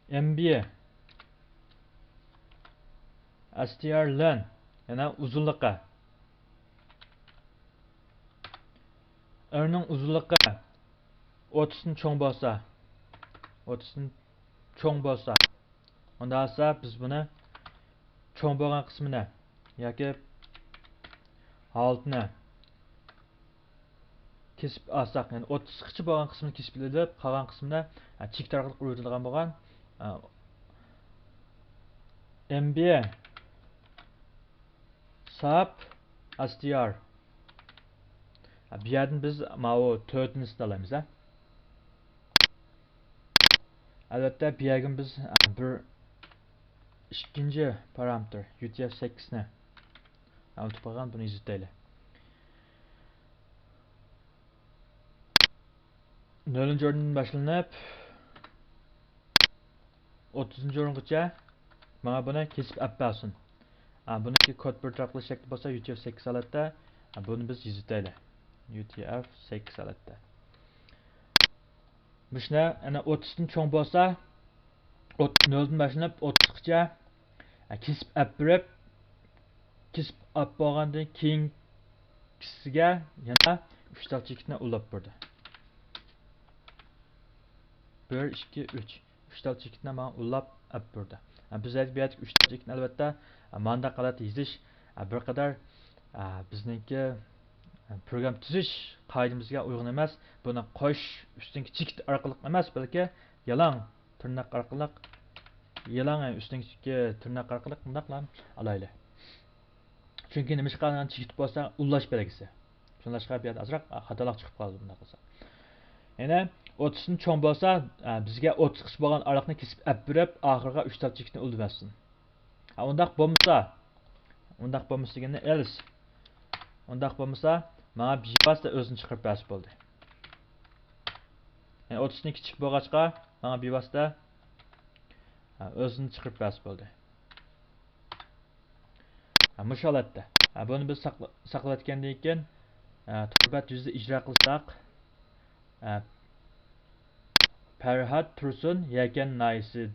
ئېم بى ئەس تى ئار لېن، يەنى ئۇزۇنلۇقى، ئېرنىڭ ئۇزۇنلۇقى ئوتتۇزدىن چوڭ بولسا، ئوتتۇزدىن چوڭ بولسا، ئۇنداق بولسا بىز بۇنى چوڭ بولغان قىسمىنى ياكى ھالىتىنى كېسىپ ئالساق، يەنى ئوتتۇزغىچە بولغان قىسمىنى كېسىپ ئېلىپ، قالغان قىسمىنى، ئە، چېكىت ئارقىلىق ئۇرۇۋېتىدىغان بولغان، ئە، ئېم بى ساب ئەس تى ئار. ئە، بۇ يەردىن بىز ماۋۇ تۆتىنچىسىنى ئالايمىز، ھە. ئەلۋەتتە، بۇ يەرگىمۇ بىز، ئە، بىر ئىككىنچى پارامېتىر، يۇ تى ئېف سەككىزنى ئۇنتۇپ قالغان، بۇنى يېزىۋېتەيلى. نۆلىنچى ئورۇندىن باشلىنىپ، ئوتتۇزىنچى ئورۇنغىچە ماڭا بۇنى كېسىپ ئەپ بەرسۇن. ئا، بۇنىڭكى كود بىر تەرەپ قىلىش شەكلى بولسا يۇ تى ئېف سەككىز ھالەتتە. ئا، بۇنى بىز يېزىۋېتەيلى. يۇ تى ئېف سەككىز ھالەتتە. مۇشۇنى، ئەنە، ئوتتۇزدىن چوڭ بولسا، ئوت-، نۆلدىن باشلىنىپ ئوتتۇزغىچە، ئە، كېسىپ ئەپ بېرىپ، كېسىپ ئەپ بولغاندىن كېيىنكىسىگە يەنە ئۈچ تال چېكىتنى ئۇلاپ بېرىدۇ. بىر، ئىككى، ئۈچ. ئۈچ تال چېكىتنى ماڭا ئۇلاپ ئەپ بېرىدۇ. ئە، بىز بۇ يەردىكى ئۈچ تال چېكىتنى، ئەلۋەتتە، ئە، مانداق ھالەتتە يېزىش، ئە، بىر قەدەر، ئە، بىزنىڭكى، ئە، پروگرام تۈزۈش قائىدىمىزگە ئۇيغۇن ئەمەس. بۇنى قوش ئۈستۈنكى چېكىت ئارقىلىق ئەمەس، بەلكى يالاڭ تىرناق ئارقىلىق، يالاڭ ئۈستۈنكى تىرناق ئارقىلىق مۇنداقلا ئالايلى. چۈنكى نېمىشقا دېگەندە چېكىتىپ بولسا ئۇللاش بەلگىسى. شۇڭلاشقا بۇ يەردە ئازراق خاتالىق چىقىپ قالدى بۇنداق قىلسا. يەنە ئوتتۇزدىن چوڭ بولسا، بىزگە ئوتتۇزغىچە بولغان ئارىلىقنى كېسىپ ئەپ بېرىپ، ئاخىرىغا ئۈچ تال چېكىتنى ئۇلىۋەتسۇن. ھە، ئۇنداق بولمىسا، ئۇنداق بولمىسا دېگەننى ئېلىس. ئۇنداق بولمىسا، ماڭا بىۋاسىتە ئۆزىنى چىقىرىپ بەرسە بولدى. يەنى ئوتتۇزدىن كىچىك بولغاچقا، ماڭا بىۋاسىتە، ھە، ئۆزىنى چىقىرىپ بەرسە بولدى. ھە، مۇشۇ ھالەتتە. ھە، بۇنى بىز ساقلا-، ساقلىۋەتكەندىن كېيىن، ھە، تور بەت يۈزىدە ئىجرا قىلساق، ھە، پەرھات تۇرسۇن يەكەن ناھىيەسى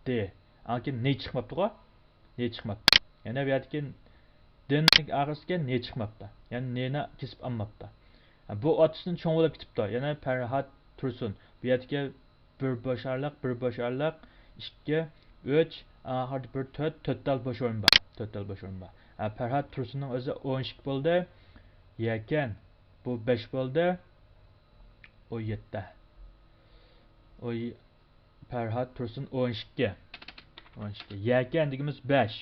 دى. ئاندىن كېيىن نى چىقماپتىغۇ؟ نى چىقماپتۇ. يەنە بۇ يەردىكى دىنىڭ ئاخىرىسىدىكى نى چىقماپتۇ. يەنى نىنى كېسىپ ئالماپتۇ. ھە، بۇ ئوتتۇزدىن چوڭ بولۇپ كېتىپتۇ. يەنە پەرھات تۇرسۇن. بۇ يەردىكى بىر بوش ئارىلىق، بىر بوش ئارىلىق، ئىككى، ئۈچ، ئاخىرىدا بىر تۆت، تۆت تال بوش ئورۇن بار. تۆت تال بوش ئورۇن بار. ھە، پەرھات تۇرسۇننىڭ ئۆزى ئون ئىككى بولدى. يەكەن، بۇ بەش بولدى. ئون يەتتە. ئون، پەرھات تۇرسۇن ئون ئىككى. ئون ئىككى. يەكەن دېگىنىمىز بەش.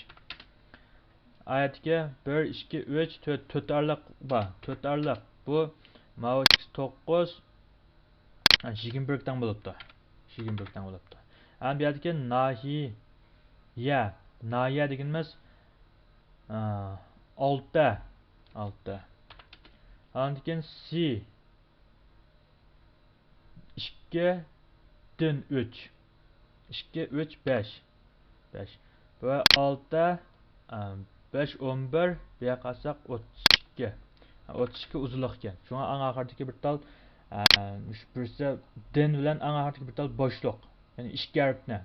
ئايەتتىكى بىر، ئىككى، ئۈچ، تۆت، تۆت ئارىلىق بار. تۆت ئارىلىق. بۇ ماۋۇ توققۇز، يىگىرمە بىرگە تەڭ بولۇپتۇ. يىگىرمە بىرگە تەڭ بولۇپتۇ. ئەمدى بۇ يەردىكى ناھىيە. ناھىيە دېگىنىمىز، ئا، ئالتە. ئالتە. ئاندىن كېيىن سى. ئىككىدىن ئۈچ. ئىككى، ئۈچ، بەش. بەش. بۇ ئالتە، ئە، بەش، ئون بىر، بۇ يەرگە قارىساق ئوتتۇز ئىككى. ئوتتۇز ئىككى ئۇزۇنلۇق ئىكەن. شۇڭا ئەڭ ئاخىرىدىكى بىر تال، ئە، مۇشۇ بىرسى دىن بىلەن ئەڭ ئاخىرىدىكى بىر تال بوشلۇق. يەنى ئىككى ھەرپنى.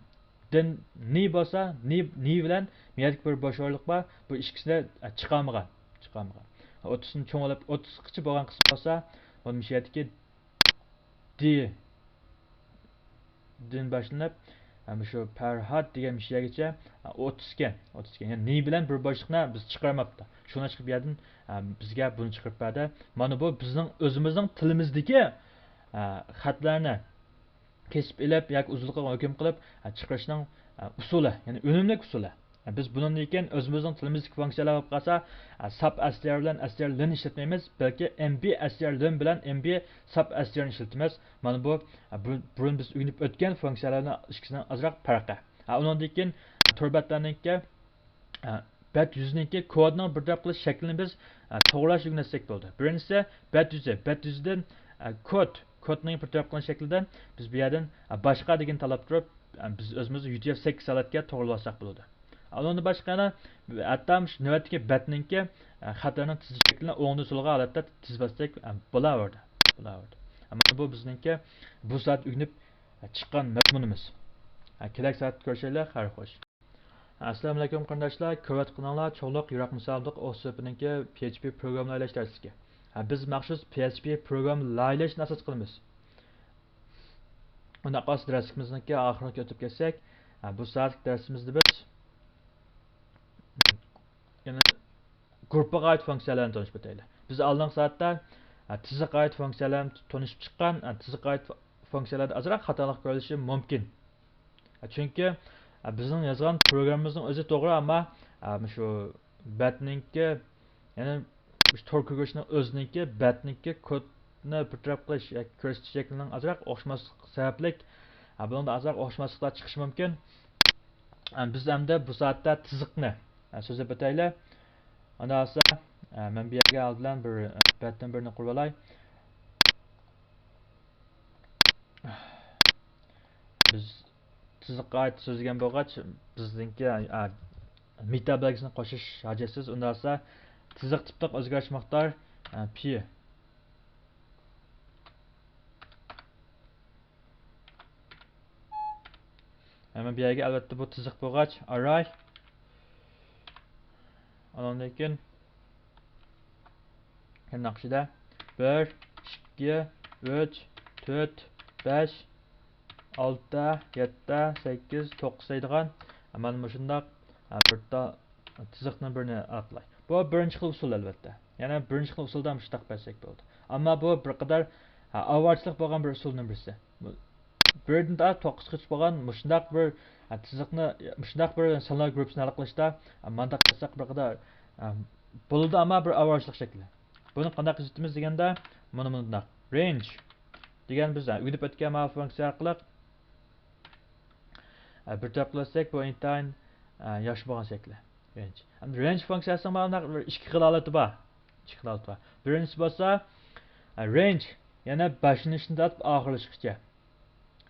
دىن نى بولسا، نى، نى بىلەن مۇ يەردىكى بىر بوش ئورۇنلۇق بار. بۇ ئىككىسىدە، ئە، چىقالمىغان. چىقالمىغان. ئوتتۇزدىن چوڭ بولۇپ، ئوتتۇزغىچە بولغان قىسىم بولسا، ئۇنى مۇشۇ يەردىكى دى دىن باشلىنىپ، ھە، مۇشۇ پەرھات دېگەن مۇشۇ يەرگىچە، ھە، ئوتتۇز ئىكەن، ئوتتۇز ئىكەن. يەنى نى بىلەن بىر بوشلۇقنى بىز چىقىرماپتۇ. شۇنىڭ ئۈچۈن بۇ يەردىن، ھە، بىزگە بۇنى چىقىرىپ بەردى. مانا بۇ بىزنىڭ ئۆزىمىزنىڭ تىلىمىزدىكى، ھە، خەتلەرنى كېسىپ ئېلىپ ياكى ئۇزۇنلۇقىغا ھۆكۈم قىلىپ، ھە، چىقىرىشنىڭ، ھە، ئۇسۇلى، يەنى ئۈنۈملۈك ئۇسۇلى. بىز بۇنىڭدىن كېيىن ئۆزىمىزنىڭ تىلىمىزدىكى فۇنكسىيەلەر بولۇپ قالسا، ساپ ئەس تى ئار بىلەن ئەس تى ئار لىن ئىشلەتمەيمىز، بەلكى ئېم بى ئەس تى ئار لىن بىلەن ئېم بى ساپ ئەس تى ئارنى ئىشلىتىمىز. مانا بۇ، بۇ-، بۇرۇن بىز ئۆگىنىپ ئۆتكەن فۇنكسىيەلەرنىڭ ئىككىسىنىڭ ئازراق پەرقى. ھە، ئۇنىڭدىن كېيىن تور بەتلەرنىڭكى، ھە، بەت يۈزىنىڭكى كودىنىڭ بىر تەرەپ قىلىش شەكلىنى بىز، ھە، توغرىلاش ئۆگىنەتسەك بولىدۇ. بىرىنچىسى، بەت يۈزى، بەت يۈزىدىن، ھە، كود، كودنىڭ بىر تەرەپ قىلىش شەكلىدىن بىز بۇ يەردىن، ھە، باشقا دېگەننى تاللاپ تۇرۇپ، بىز ئۆزىمىز يۇ تى ئېف سەككىز ھالەتكە توغرىلىۋالساق بولىدۇ. ئۇنىڭدىن باشقا يەنە ھەتتا مۇشۇ نۆۋەتتىكى بەتنىڭكى، ئە، خەتلەرنىڭ تىزىلىش شەكلىنى ئوڭدىن سولغا ھالەتتە تىزىۋەتسەك، ئە، بولاۋېرىدۇ. بولاۋېرىدۇ. ئەمما بۇ بىزنىڭكى بۇ سائەت ئۆگىنىپ، ئە، چىققان مەزمۇنىمىز. ئە، كېلەر سائەتتە كۆرۈشەيلى. خەير خوش. ئەسسالامۇئەلەيكۇم قېرىنداشلار، كۆرۈۋاتقىنىڭلار چوڭلۇق يىراق مۇسابىقە ئوقۇش سىنىپىنىڭكى پى ئېچ پى پروگرامما لايىھىلەش دەرسلىكى. ئە، بىز مەخسۇس پى ئېچ پى پروگرامما لايىھىلەشنى ئاساس قىلىمىز. ئۇنداق قىلسا دەرسلىكىمىزنىڭكى ئاخىرىغا ئۆتۈپ كەتسەك، ھە، بۇ سائەتلىك دەرسىمىزدە بىز يەنە گۇرۇپپىغا ئائىت فۇنكسىيەلەرنى تونۇشۇپ ئۆتەيلى. بىز ئالدىنقى سائەتتە، ھە، تىزىققا ئائىت فۇنكسىيەلەرنى تونۇشۇپ چىققان، ھە، تىزىققا ئائىت فۇنكسىيەلەردە ئازراق خاتالىق كۆرۈلۈشى مۇمكىن. چۈنكى، ئە، بىزنىڭ يازغان پروگراممىمىزنىڭ ئۆزى توغرا، ئەمما، ئە، مۇشۇ بەتنىڭكى، يەنى مۇشۇ تور كۆرگۈچنىڭ ئۆزىنىڭكى بەتنىڭكى كودنى بىر تەرەپ قىلىش ياكى كۆرسىتىش شەكلىنىڭ ئازراق ئوخشىماسلىقى سەۋەبلىك، ئە، بۇنىڭدا ئازراق ئوخشىماسلىقلار چىقىشى مۇمكىن. ئە، بىز ئەمدى بۇ سائەتتە تىزىقنى، ئە، سۆزلەپ ئۆتەيلى. ئۇنداق بولسا، ئە، مەن بۇ يەرگە ئالدى بىلەن بىر، ئە، بەتتىن بىرنى قۇرۇپ ئالاي. بىز تىزىققا ئائىت سۆزلىگەن بولغاچ، بىزنىڭكى، ئا، مېتا بەلگىسىنى قوشۇش ھاجەتسىز. ئۇنداق بولسا، تىزىق تىپلىق ئۆزگەرتىش مىقدار، ئا، پى. ھەممە بۇ يەرگە، ئەلۋەتتە، بۇ تىزىق بولغاچ، ئاراي. ئاندىن كېيىن ناخشىدا بىر، ئىككى، ئۈچ، تۆت، بەش، ئالتە، يەتتە، سەككىز، توققۇز دەيدىغان، مانا مۇشۇنداق، ھە، بىر تا-، تىزىقنىڭ بىرنى ئاتلاي. بۇ بىرىنچى خىل ئۇسۇل، ئەلۋەتتە. يەنە بىرىنچى خىل ئۇسۇلدا مۇشۇنداق بەرسەك بولىدۇ. ئەمما بۇ بىر قەدەر، ھە، ئاۋارىچىلىق بولغان بىر ئۇسۇلنىڭ بىرسى. بىردىن تا توققۇزغىچە بولغان مۇشۇنداق بىر، ھە، تىزىقنى، مۇشۇنداق بىر سانلار گۇرۇپپىسىنى ھەل قىلىشتا، ھە، مانداق قىلساق بىر قەدەر، ھە، بولىدۇ، ئەمما بىر ئاۋارىچىلىق شەكلى. بۇنى قانداق ئىشلىتىمىز دېگەندە، مۇنى مۇنداق. رەينج دېگەن بىز ئۆگىنىپ ئۆتكەن مانا فۇنكسىيە ئارقىلىق، ئە، بىر تەرەپ قىلىۋەتسەك، بۇ ئىنتايىن، ئە، ياخشى بولغان شەكلى. رەينج. ئەمدى رەينج فۇنكسىيەسىنىڭ مانا بۇنداق بىر ئىككى خىل ھالىتى بار. ئىككى خىل ھالىتى بار. بىرىنچىسى بولسا، ئە، رەينج، يەنى باشلىنىشتىن تارتىپ ئاخىرلىشىشقىچە.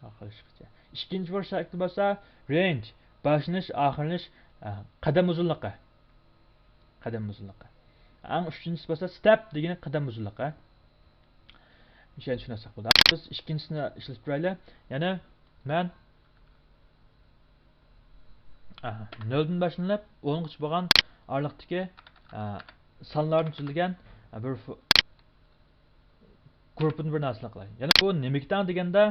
ئاخىرلىشىشقىچە. ئىككىنچى بىر شەكلى بولسا، رەينج، باشلىنىش، ئاخىرلىنىش، ئە، قەدەم ئۇزۇنلۇقى. قەدەم ئۇزۇنلۇقى. ئەڭ ئۈچىنچىسى بولسا، ستەپ دېگىنى قەدەم ئۇزۇنلۇقى. مۇشۇنى چۈشىنەلسەك بولىدۇ. بىز ئىككىنچىسىنى ئىشلىتىپ كۆرەيلى. يەنى مەن، ئاھا، نۆلدىن باشلىنىپ ئونغىچە بولغان ئارىلىقتىكى، ئە، سانلاردىن تۈزۈلگەن، ئە، بىر فو-، گۇرۇپپىنى بىر نەرسىلەر قىلاي. يەنى بۇ نېمىگە تەڭ دېگەندە،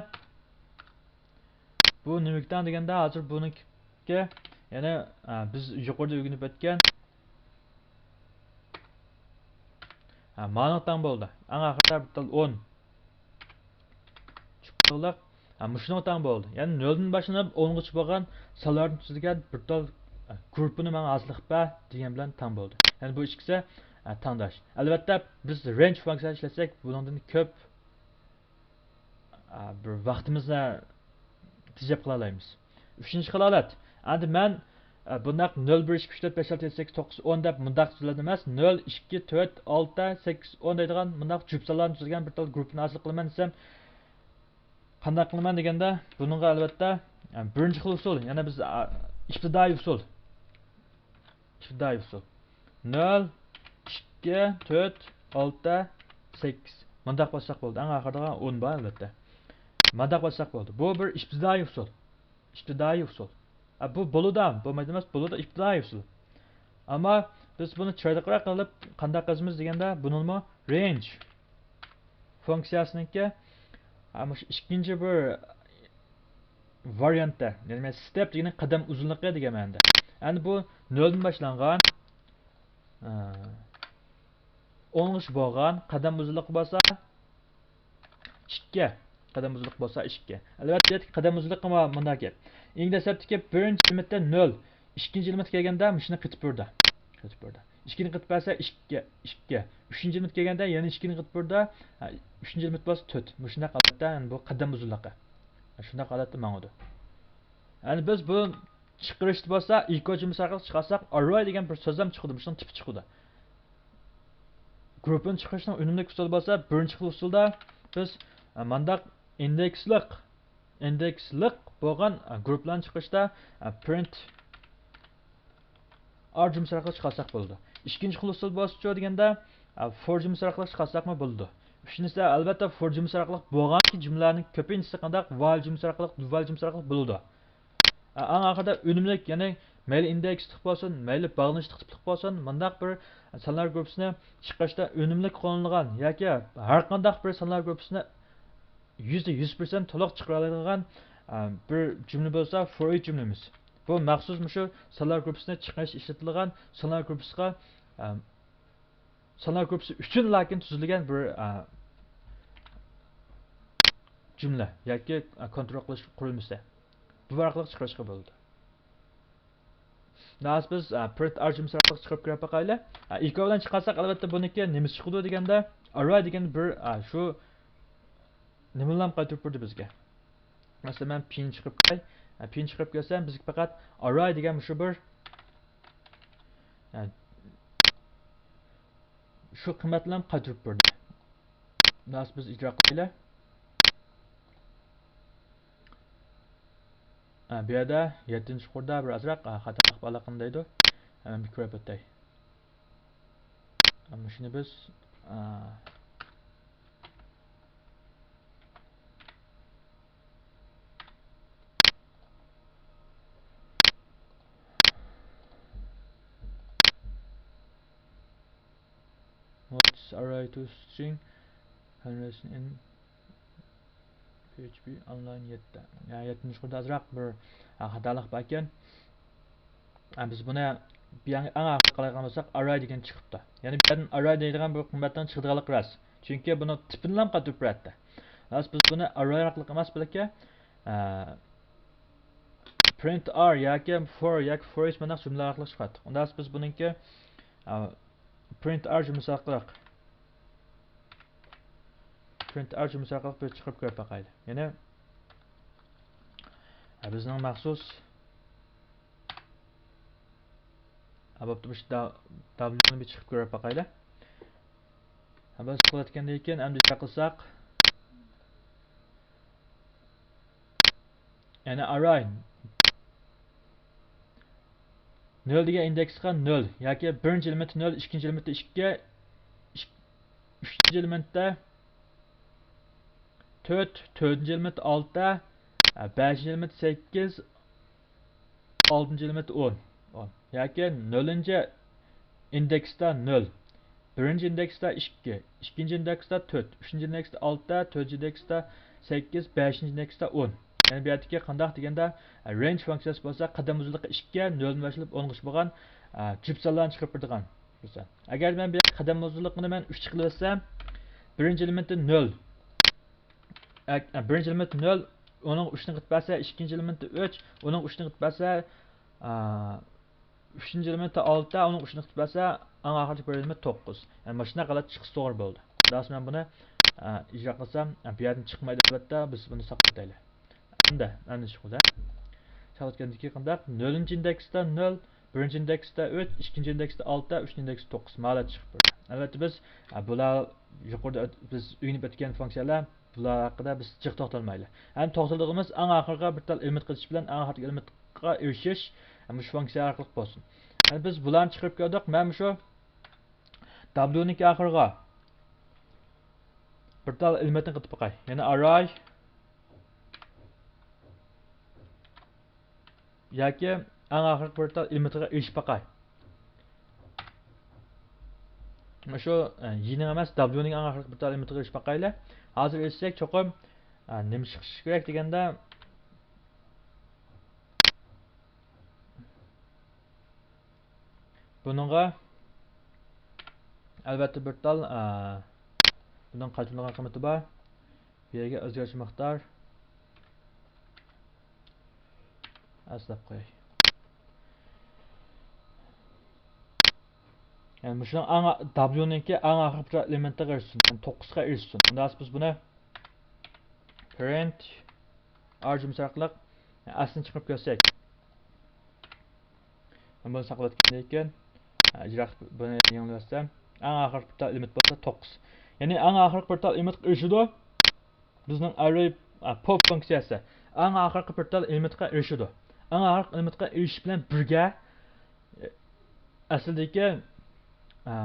بۇ نېمىگە تەڭ دېگەندە، ھازىر بۇنىڭكى، يەنى، ئە، بىز يۇقىرىدا ئۆگىنىپ ئۆتكەن، ئە، مانىڭغا تەڭ بولدى. ئەڭ ئاخىرىدا بىر تال ئون چىققانلىق، ئە، مۇشۇنىڭغا تەڭ بولدى. يەنى نۆلدىن باشلىنىپ ئونغىچە بولغان سانلاردىن تۈزۈلگەن بىر تال، ئە، گۇرۇپپىنى ماڭا ھازىرلىق بەر دېگەن بىلەن تەڭ بولدى. يەنى بۇ ئىككىسى، ئە، تەڭداش. ئەلۋەتتە، بىز رەينج فۇنكسىيەسى ئىشلەتسەك، بۇنىڭدىن كۆپ ئا، بىر ۋاقتىمىزنى تېجەپ قىلالايمىز. ئۈچىنچى خىل ھالەت. ئەمدى مەن، ئا، بۇنداق نۆل، بىر، ئىككى، ئۈچ، تۆت، بەش، ئالتە، يەتتە، سەككىز، توققۇز، ئون دەپ مۇنداق تۈزۈلگەن ئەمەس. نۆل، ئىككى، تۆت، ئالتە، سەككىز، ئون دەيدىغان مۇنداق جۈپ سانلاردىن تۈزۈلگەن بىر تال گۇرۇپپىنى ھاسىل قىلىمەن دېسەم، قانداق قىلىمەن دېگەندە، بۇنىڭغا ئەلۋەتتە، ئا، بىرىنچى خىل ئۇسۇل، يەنى بىز، ئا، ئىپتىدائىي ئۇسۇل. ئىپتىدائىي ئۇسۇل. نۆل، ئىككى، تۆت، ئالتە، سەككىز. مۇنداق باسساق بولدى. ئەڭ ئاخىرىدا ئون بار، ئەلۋەتتە. مۇنداق باسساق بولدى. بۇ بىر ئىپتىدائىي ئۇسۇل. ئىپتىدائىي ئۇسۇل. ئە، بۇ بولىدۇ، بولمايدۇ ئەمەس، بولىدۇ، ئىپتىدائىي ئۇسۇل. ئەمما بىز بۇنى چىرايلىقراق قىلىپ قانداق يازىمىز دېگەندە، بۇنىمۇ رەينج فۇنكسىيەسىنىڭكى، ئە، مۇشۇ ئىككىنچى بىر ۋارىيانتتا، يەنى ستەپ دېگىنى قەدەم ئۇزۇنلۇقى دېگەن مەنىدە. يەنى بۇ نۆلدىن باشلانغان، ئە، ئونغىچە بولغان، قەدەم ئۇزۇنلۇقى بولسا ئىككى. قەدەم ئۇزۇنلۇقى بولسا ئىككى. ئەلۋەتتە، قەدەم ئۇزۇنلۇقى مۇ-، مۇنداق گەپ. ئىنگلىز دەپتىكى، بىرىنچى ئېلېمېنتتا نۆل، ئىككىنچى ئېلېمېنتقا كەلگەندە مۇشۇنى قېتىپ بېرىدۇ. قېتىپ بېرىدۇ. ئىككىنى قېتىپ بەرسە ئىككى، ئىككى. ئۈچىنچى ئېلېمېنتقا كەلگەندە يەنە ئىككىنى قېتىپ بېرىدۇ. ھە، ئۈچىنچى ئېلېمېنت بولسا تۆت. مۇشۇنداق ھالەتتە، يەنى بۇ قەدەم ئۇزۇنلۇقى. شۇنداق ھالەتتە ماڭىدۇ. يەنى بىز بۇ چىقىرىشتا بولسا، ئېكو جۈملىسى ئارقىلىق چىقارساق، ئارراي دېگەن بىر سۆز ھەم چىقىدۇ، مۇشۇنىڭ تىپى چىقىدۇ. گۇرۇپپىنى چىقىرىشنىڭ ئۈنۈملۈك ئۇسۇلى بولسا، بىرىنچى خىل ئۇسۇلدا بىز، ئە، مانداق ئىندېكسلىق، ئىندېكسلىق بولغان، ئە، گۇرۇپپىلارنى چىقىرىشتا، ئە، پرىنت ئار جۈملىسى ئارقىلىق چىقارساق بولىدۇ. ئىككىنچى خىل ئۇسۇل بولسىچۇ دېگەندە، ئە، فور جۈملىسى ئارقىلىق چىقارساقمۇ بولىدۇ. ئۈچىنچىسى، ئەلۋەتتە، فور جۈملىسى ئارقىلىق بولغان جۈملىلەرنىڭ كۆپىنچىسى قانداق؟ ۋايل جۈملىسى ئارقىلىق، دۇ ۋايل جۈملىسى ئارقىلىق بولىدۇ. ئەڭ ئاخىرىدا ئۈنۈملۈك، يەنى مەيلى ئىندېكسلىق بولسۇن، مەيلى باغلىنىشلىق تىپلىق بولسۇن، مۇنداق بىر سانلار گۇرۇپپىسىنى چىقىرىشتا ئۈنۈملۈك قوللىنىلغان ياكى ھەر قانداق بىر سانلار گۇرۇپپىسىنى يۈزدە يۈز پىرسەنت تولۇق چىقىرالايدىغان، ئە، بىر جۈملە بولسا فور ئىچ جۈملىمىز. بۇ مەخسۇس مۇشۇ سانلار گۇرۇپپىسىنى چىقىرىش ئىشلىتىلىدىغان سانلار گۇرۇپپىسىغا، ئە، سانلار گۇرۇپپىسى ئۈچۈن لاكىن تۈزۈلگەن بىر، ئە، جۈملە ياكى، ئە، كونترول قىلىش قۇرۇلمىسى. بۇ ئارقىلىق چىقىرىشقا بولىدۇ. ھازىر بىز، ئە، پرىنت ئار جۈملىسى ئارقىلىق چىقىرىپ كۆرۈپ باقايلى. ئە، ئېكو بىلەن چىقارساق، ئەلۋەتتە، بۇنىڭكى نېمىسى چىقىدۇ دېگەندە، ئارراي دېگەن بىر، ئە، شۇ نېمىلەرنى قايتۇرۇپ بېرىدۇ بىزگە. مەسىلەن، مەن پىنى چىقىرىپ كۆرەي. ئە، پىنى چىقىرىپ كۆرسەم، بىزگە پەقەت ئارراي دېگەن مۇشۇ بىر، ئە، شۇ قىممەتلەرنى قايتۇرۇپ بېرىدۇ. ھازىر بىز ئىجرا قىلايلى. ئە، بۇ يەردە يەتتىنچى قۇردا بىر ئازراق، ئە، خاتالىق بارلىقىنى دەيدۇ. ئە، مەن بىر كۆرۈپ ئۆتەي. ئە، مۇشۇنى بىز، ئە، What's array to string handwritten in P H P online يەتتە. يا، يەتتىنچى قۇردا ئازراق بىر، ئە، خاتالىق باركەن. ئە، بىز بۇنى بۇ يەڭ-، ئەڭ ئاخىرقى قارايدىغان بولساق، ئارراي دېگەن چىقىپتۇ. يەنى بۇ يەردىن ئارراي دەيدىغان بىر قىممەتنىڭ چىقىدىغانلىقى راست. چۈنكى بۇنىڭ تىپىنىلا قايتۇرۇپ بېرەتتى. ھازىر بىز بۇنى ئارراي ئارقىلىق ئەمەس، بەلكى، ئە، پرىنت ئار ياكى فور ياكى فور ئىچ مۇنداق جۈملە ئارقىلىق چىقاتتۇق. ئۇندا بىز بۇنىڭكى، ئە، print r جۈملىسى ئارقىلىق، print r جۈملىسى ئارقىلىق بىر چىقىرىپ كۆرۈپ باقايلى. يەنى، ھە، بىزنىڭ مەخسۇس، ھە، بوپتۇ، مۇشۇ دا-، دابليۇنى بىر چىقىپ كۆرۈپ باقايلى. ھە، بىز قىلىۋەتكەندىن كېيىن ئەمدى ئىجرا قىلساق، يەنى ئارراي نۆل دېگەن ئىندېكسقا نۆل ياكى بىرىنچى ئېلېمېنت نۆل، ئىككىنچى ئېلېمېنت ئىككى، ئۈچ-، ئۈچىنچى ئېلېمېنت تۆت، تۆتىنچى ئېلېمېنت ئالتە، بەشىنچى ئېلېمېنت سەككىز، ئالتىنچى ئېلېمېنت ئون، ئون. ياكى نۆلىنچى ئىندېكستا نۆل، بىرىنچى ئىندېكستا ئىككى، ئىككىنچى ئىندېكستا تۆت، ئۈچىنچى ئىندېكستا ئالتە، تۆتىنچى ئىندېكستا سەككىز، بەشىنچى ئىندېكستا ئون. يەنى بۇ يەردىكى قانداق دېگەندە، رەينج فۇنكسىيەسى بولسا قەدەم ئۇزۇنلۇقى ئىككى، نۆلدىن باشلاپ ئونغىچە بولغان، ئە، جۈپ سانلارنى چىقىرىپ بېرىدىغان. ئەگەر مەن بۇ قەدەم ئۇزۇنلۇقىنى مەن ئۈچ قىلىۋەتسەم، بىرىنچى ئېلېمېنتى نۆل، ئە، بىرىنچى ئېلېمېنت نۆل، ئۇنىڭ ئۈچىنى قىلىپ بەرسە، ئىككىنچى ئېلېمېنت ئۈچ، ئۇنىڭ ئۈچىنى قىلىپ بەرسە، ئا، ئۈچىنچى ئېلېمېنت ئالتە، ئۇنىڭ ئۈچىنى قىلىپ بەرسە، ئەڭ ئاخىرقى بىر ئېلېمېنت توققۇز. يەنى ماشۇنداق ھالەت چىقىشى توغرا بولدى. خۇداسى مەن بۇنى، ئا، ئىجرا قىلسام، ئا، بۇ يەردىن چىقمايدۇ، ئەلۋەتتە، بىز بۇنى ساقلىۋېتەيلى. ئەمدى، ئەمدى چىقىدۇ. ساقلىۋەتكەندىن كېيىن قانداق؟ نۆلىنچى ئىندېكستا نۆل، بىرىنچى ئىندېكستا ئۈچ، ئىككىنچى ئىندېكستا ئالتە، ئۈچىنچى ئىندېكستا توققۇز. مانا چىقىپ بېرىدۇ. ئەلۋەتتە، بىز، ئا، بۇلار يۇقىرىدا ئۆت-، بىز ئۆگىنىپ ئۆتكەن فۇنكسىيەلەر، بۇلار ھەققىدە بىز جىق توختالمايلى. ئەمدى توختىلىدىغىنىمىز ئەڭ ئاخىرقى بىر تال ئېلېمېنت قىلىش بىلەن ئەڭ ئاخىرقى ئېلېمېنتقا ئېرىشىش، مۇشۇ فۇنكسىيە ئارقىلىق بولسۇن. ئەمدى بىز بۇلارنى چىقىرىپ كۆردۇق. مەن مۇشۇ دابليۇنىڭكى ئاخىرىغا بىر تال ئېلېمېنتنى قېتىپ باقاي. يەنى ئارراي ياكى ئەڭ ئاخىرقى بىر تال ئېلېمېنتىغا ئېرىشىپ باقاي. مۇشۇ، ئە، ينىڭ ئەمەس، دابليۇنىڭ ئەڭ ئاخىرقى بىر تال ئېلېمېنتىغا ئېرىشىپ باقايلى. ھازىر ئېرىشسەك چوقۇم، ئە، نېمە چىقىشى كېرەك دېگەندە، بۇنىڭغا ئەلۋەتتە بىر تال، ئە، بۇنىڭ قايتۇرۇلغان قىممىتى بار. بۇ يەرگە ئۆزگەرتىش مىقدار ئەسلەپ قوياي. يەنى مۇشۇنىڭ ئەڭ، دابليۇنىڭكى ئەڭ ئاخىرقى بىر ئېلېمېنتىغا ئېرىشسۇن. يەنى توققۇزغا ئېرىشسۇن. ئۇنداق بىز بۇنى پرىنت ئار جۈملىسى ئارقىلىق ئەسلىنى چىقىرىپ كۆرسەك. مەن بۇنى ساقلاۋەتكەندىن كېيىن، ئىجرا قىلىپ بۇنى يېڭىلىۋەتسەم، ئەڭ ئاخىرقى بىر تال ئېلېمېنت بولسا توققۇز. يەنى ئەڭ ئاخىرقى بىر تال ئېلېمېنتقا ئېرىشىدۇ. بىزنىڭ ئەررەي، ئا، پوپ فۇنكسىيەسى ئەڭ ئاخىرقى بىر تال ئېلېمېنتقا ئېرىشىدۇ. ئەڭ ئاخىرقى ئېلېمېنتقا ئېرىشىش بىلەن بىرگە، ئە، ئەسلىدىكى، ئە،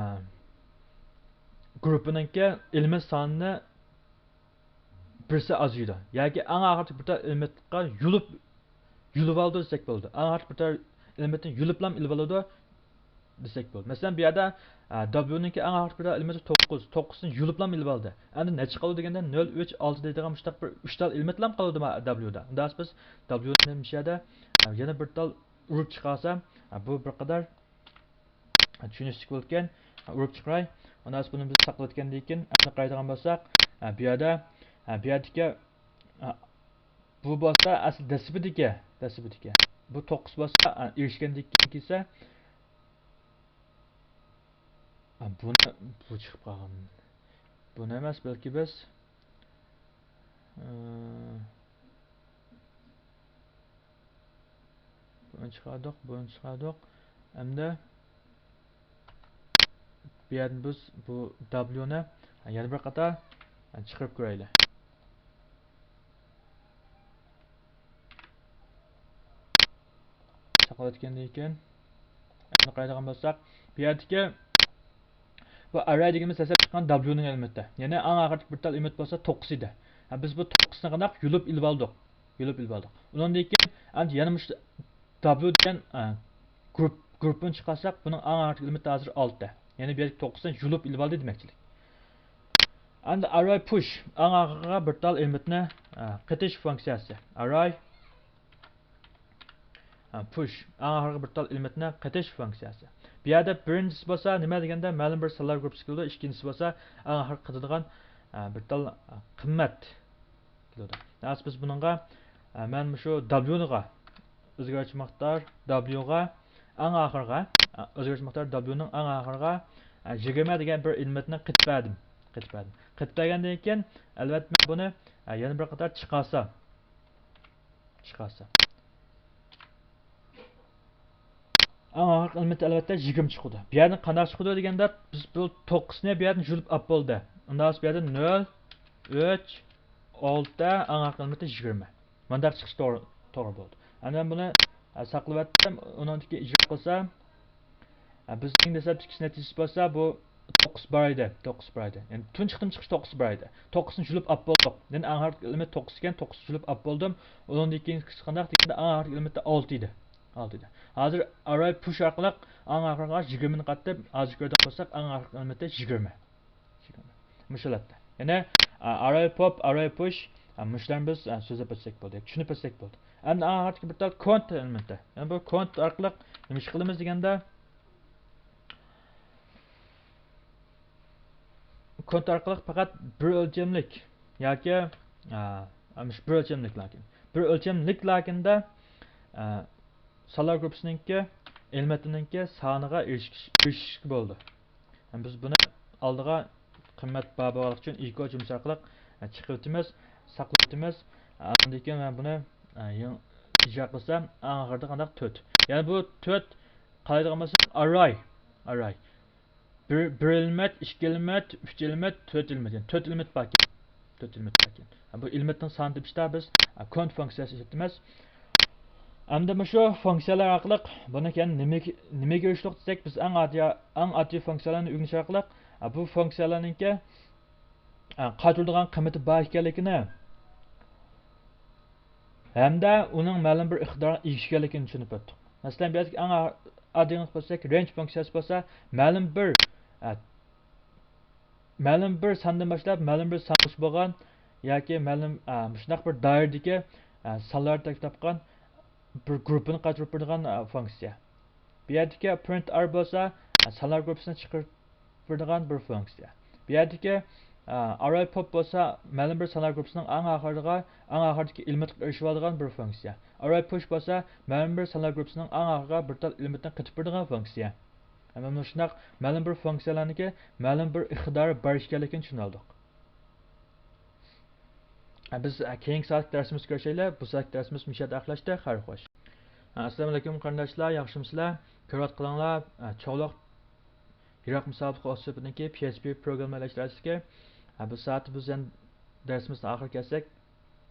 گۇرۇپپىنىڭكى ئېلېمېنت سانىنى بىرسى ئازىيىدۇ. ياكى ئەڭ ئاخىرقى بىر تال ئېلېمېنتقا يۇلۇپ، يۇلۇۋالىدۇ دېسەك بولىدۇ. ئەڭ ئاخىرقى بىر تال ئېلېمېنتنى يۇلۇپلام ئېلىۋالىدۇ دېسەك بولىدۇ. مەسىلەن، بۇ يەردە، ئە، دابليۇنىڭكى ئەڭ ئاخىرقى بىر تال ئېلېمېنتى توققۇز. توققۇزنى يۇلۇپلام ئېلىۋالدى. ئەمدى نەچچە قالدى دېگەندە، نۆل، ئۈچ، ئالتە دەيدىغان مۇشۇنداق بىر ئۈچ تال ئېلېمېنتلام قالىدۇ دابليۇدا. ئۇنداق بىز دابليۇنى مۇشۇ يەردە، ئە، يەنە بىر تال ئۇرۇپ چىقارسام، ئە، بۇ بىر قەدەر چۈشىنىشلىك بولىدىكەن. ئۇرۇپ چىقىراي. ئۇنداق بۇنى بىز ساقلىۋەتكەندىن كېيىن، ئەمدى قارايدىغان بولساق، ئە، بۇ يەردە، ئە، بۇ يەردىكى، ئە، بۇ بولسا ئەسلى دەسلىپىدىكى، دەسلىپىدىكى. بۇ توققۇز بولسا، ئە، ئېرىشكەندىن كېيىن كەلسە، ئە، بۇنى، بۇ چىقىپ قالغان. بۇنى ئەمەس، بەلكى بىز، ئە، بۇنى چىقاردۇق، بۇنى چىقاردۇق. ئەمدى بۇ يەردىن بىز بۇ دابليۇنى يەنە بىر قېتىم چىقىرىپ كۆرەيلى. ساقلاۋەتكەندىن كېيىن، ئەمدى قارايدىغان بولساق، بۇ يەردىكى بۇ ئەررەي دېگىنىمىز دەسلەپ چىققان دابليۇنىڭ ئېلېمېنتى. يەنى ئەڭ ئاخىرقى بىر تال ئېلېمېنت بولسا توققۇز ئىدى. ھە، بىز بۇ توققۇزنى قانداق يۇلۇپ ئېلىۋالدۇق. يۇلۇپ ئېلىۋالدۇق. ئۇنىڭدىن كېيىن ئەمدى يەنە مۇشۇ دابليۇ دېگەن، ئە، گۇرۇپ، گۇرۇپپىنى چىقارساق، بۇنىڭ ئەڭ ئاخىرقى ئېلېمېنتى ھازىر ئالتە. يەنى بۇ يەردىكى توققۇزنى يۇلۇپ ئېلىۋالدى دېمەكچىلىك. ئەمدى ئەررەي پۇش، ئەڭ ئاخىرقىغا بىر تال ئېلېمېنتنى، ئە، قېتىش فۇنكسىيەسى. ئەررەي ھە، پۇش، ئەڭ ئاخىرقى بىر تال ئېلېمېنتنى قېتىش فۇنكسىيەسى. بۇ يەردە بىرىنچىسى بولسا نېمە دېگەندە، مەلۇم بىر سانلار گۇرۇپپىسى كېلىدۇ، ئىككىنچىسى بولسا ئەڭ ئاخىرقى قېتىدىغان، ئە، بىر تال، ئە، قىممەت كېلىدۇ. ھازىر بىز بۇنىڭغا، ئە، مەن مۇشۇ دابليۇنىغا، ئۆزگەرتىش مىقدار دابليۇغا، ئەڭ ئاخىرىغا، ئە، ئۆزگەرتىش مىقدار دابليۇنىڭ ئەڭ ئاخىرىغا، يىگىرمە دېگەن بىر ئېلېمېنتنى قېتىپ بەردىم. قېتىپ بەردىم. قېتىپ بەرگەندىن كېيىن، ئەلۋەتتە، مەن بۇنى، ئە، يەنە بىر قاتار چىقارسام. چىقارسام. ئەڭ ئاخىرقى ئېلېمېنت، ئەلۋەتتە، يىگىرمە چىقىدۇ. بۇ يەردىن قانداق چىقىدۇ دېگەندە، بىز بۇ توققۇزنى بۇ يەردىن يۇلۇپ ئاپ بولدى. ئۇنداق بۇ يەردىن نۆل، ئۈچ، ئالتە، ئەڭ ئاخىرقى ئېلېمېنت يىگىرمە. مۇنداق چىقىش توغرا، توغرا بولدى. ئەمدى مەن بۇنى، ئە، ساقلىۋەتتىم. ئۇنىڭدىن كېيىن ئىجرا قىلسام، ئە، بىزنىڭ دەسلەپكى نەتىجىسى بولسا، بۇ توققۇز بار ئىدى، توققۇز بار ئىدى. يەنى تۇنجى قېتىم چىقىش توققۇز بار ئىدى. توققۇزنى يۇلۇپ ئاپ بولدۇق. يەنى ئەڭ ئاخىرقى ئېلېمېنت توققۇز ئىكەن، توققۇزنى يۇلۇپ ئاپ بولدۇم. ئۇنىڭدىن كېيىن قانداق دېگەندە، ئەڭ ئاخىرقى ئېلېمېنت ئالتە ئىدى. ئالتە ئىدى. ھازىر ئارراي پۇش ئارقىلىق ئەڭ ئاخىرىغا يىگىرمىنى قاتتىپ، ھازىر كۆرىدىغان بولساق، ئەڭ ئاخىرقى ئېلېمېنت يىگىرمە. مۇشۇ ھالەتتە. يەنى، ئا، ئارراي پوپ، ئارراي پۇش، ئا، مۇشۇلارنى بىز، ئا، سۆزلەپ ئۆتسەك بولدى، چۈشىنىپ ئۆتسەك بولدى. ئەمدى ئاخىرقى بىر تال كونت ئېلېمېنتى. يەنى بۇ كونت ئارقىلىق نېمە ئىش قىلىمىز دېگەندە، كونت ئارقىلىق پەقەت بىر ئۆلچەملىك ياكى، ئا، مۇشۇ بىر ئۆلچەملىك لاكىن. بىر ئۆلچەملىك لاكىندا، ئا، سانلار گۇرۇپپىسىنىڭكى ئېلېمېنتىنىڭكى سانىغا ئېرىشىش، ئېرىشىشكە بولىدۇ. بىز بۇنى ئالدىغا قىممەت بار بولغانلىقى ئۈچۈن ئىكو جۈملىسى ئارقىلىق چىقىۋېتىمىز، ساقلىۋېتىمىز. ئاندىن كېيىن مەن بۇنى يېڭى ئىجرا قىلسام، ئەڭ ئاخىرىدا قانداق؟ تۆت. يەنى بۇ تۆت قارايدىغان بولسام، ئارراي. ئارراي. بىر، بىر ئېلېمېنت، ئىككى ئېلېمېنت، ئۈچ ئېلېمېنت، تۆت ئېلېمېنت، يەنى تۆت ئېلېمېنت باركەن. تۆت ئېلېمېنت باركەن. بۇ ئېلېمېنتنىڭ سانىنى تېپىشتا بىز كونت فۇنكسىيەسى ئىشلىتىمىز. ئەمدى مۇشۇ فۇنكسىيەلەر ئارقىلىق بۇنى كەينى نېمىگە، نېمىگە ئېرىشتۇق دېسەك، بىز ئەڭ ئاددىي، ئەڭ ئاددىي فۇنكسىيەلەرنى ئۆگىنىش ئارقىلىق، بۇ فۇنكسىيەلەرنىڭكى قايتۇرىدىغان قىممىتى بار ئىكەنلىكىنى ھەمدە ئۇنىڭ مەلۇم بىر ئىقتىدارغا ئىگە ئىكەنلىكىنى چۈشىنىپ ئۆتتۇق. مەسىلەن، بۇ يەردىكى ئەڭ ئاددىيىنى قىلساق، رەينج فۇنكسىيەسى بولسا مەلۇم بىر، ئە، مەلۇم بىر ساندىن باشلاپ مەلۇم بىر سانغىچە بولغان ياكى مەلۇم، ئە، مۇشۇنداق بىر دائىرىدىكى، ئە، سانلارنى تەركىب تاپقان بىر گۇرۇپپىنى قايتۇرۇپ بېرىدىغان، ئە، فۇنكسىيە. بۇ يەردىكى پرىنت ئار بولسا، ئە، سانلار گۇرۇپپىسىنى چىقىرىپ بېرىدىغان بىر فۇنكسىيە. بۇ يەردىكى، ئە، ئارراي پوپ بولسا مەلۇم بىر سانلار گۇرۇپپىسىنىڭ ئەڭ ئاخىرىغا، ئەڭ ئاخىرىدىكى ئېلېمېنتقا ئېرىشىۋالىدىغان بىر فۇنكسىيە. ئارراي پۇش بولسا مەلۇم بىر سانلار گۇرۇپپىسىنىڭ ئەڭ ئاخىرىغا بىر تال ئېلېمېنتنى قېتىپ بېرىدىغان فۇنكسىيە. ھەم مۇشۇنداق مەلۇم بىر فۇنكسىيەلەرنىڭكى مەلۇم بىر ئىقتىدارى بار ئىكەنلىكىنى چۈشىنىۋالدۇق. بىز كېيىنكى سائەتلىك دەرسىمىزدە كۆرۈشەيلى. بۇ سائەتلىك دەرسىمىز مۇشۇ يەردە ئاخىرلاشتى. خەير خوش. ئەسسالامۇئەلەيكۇم قېرىنداشلار، ياخشىمۇسىلەر؟ كۆرۈۋاتقىنىڭلار، چوغلۇق يىراق مۇسابىقە ئوتسېپنىڭكى پي ئېچ پى پروگرامما ئىشلەشتىكى. بۇ سائەتتە بىز يەنە دەرسىمىزنىڭ ئاخىرىغا كەلسەك،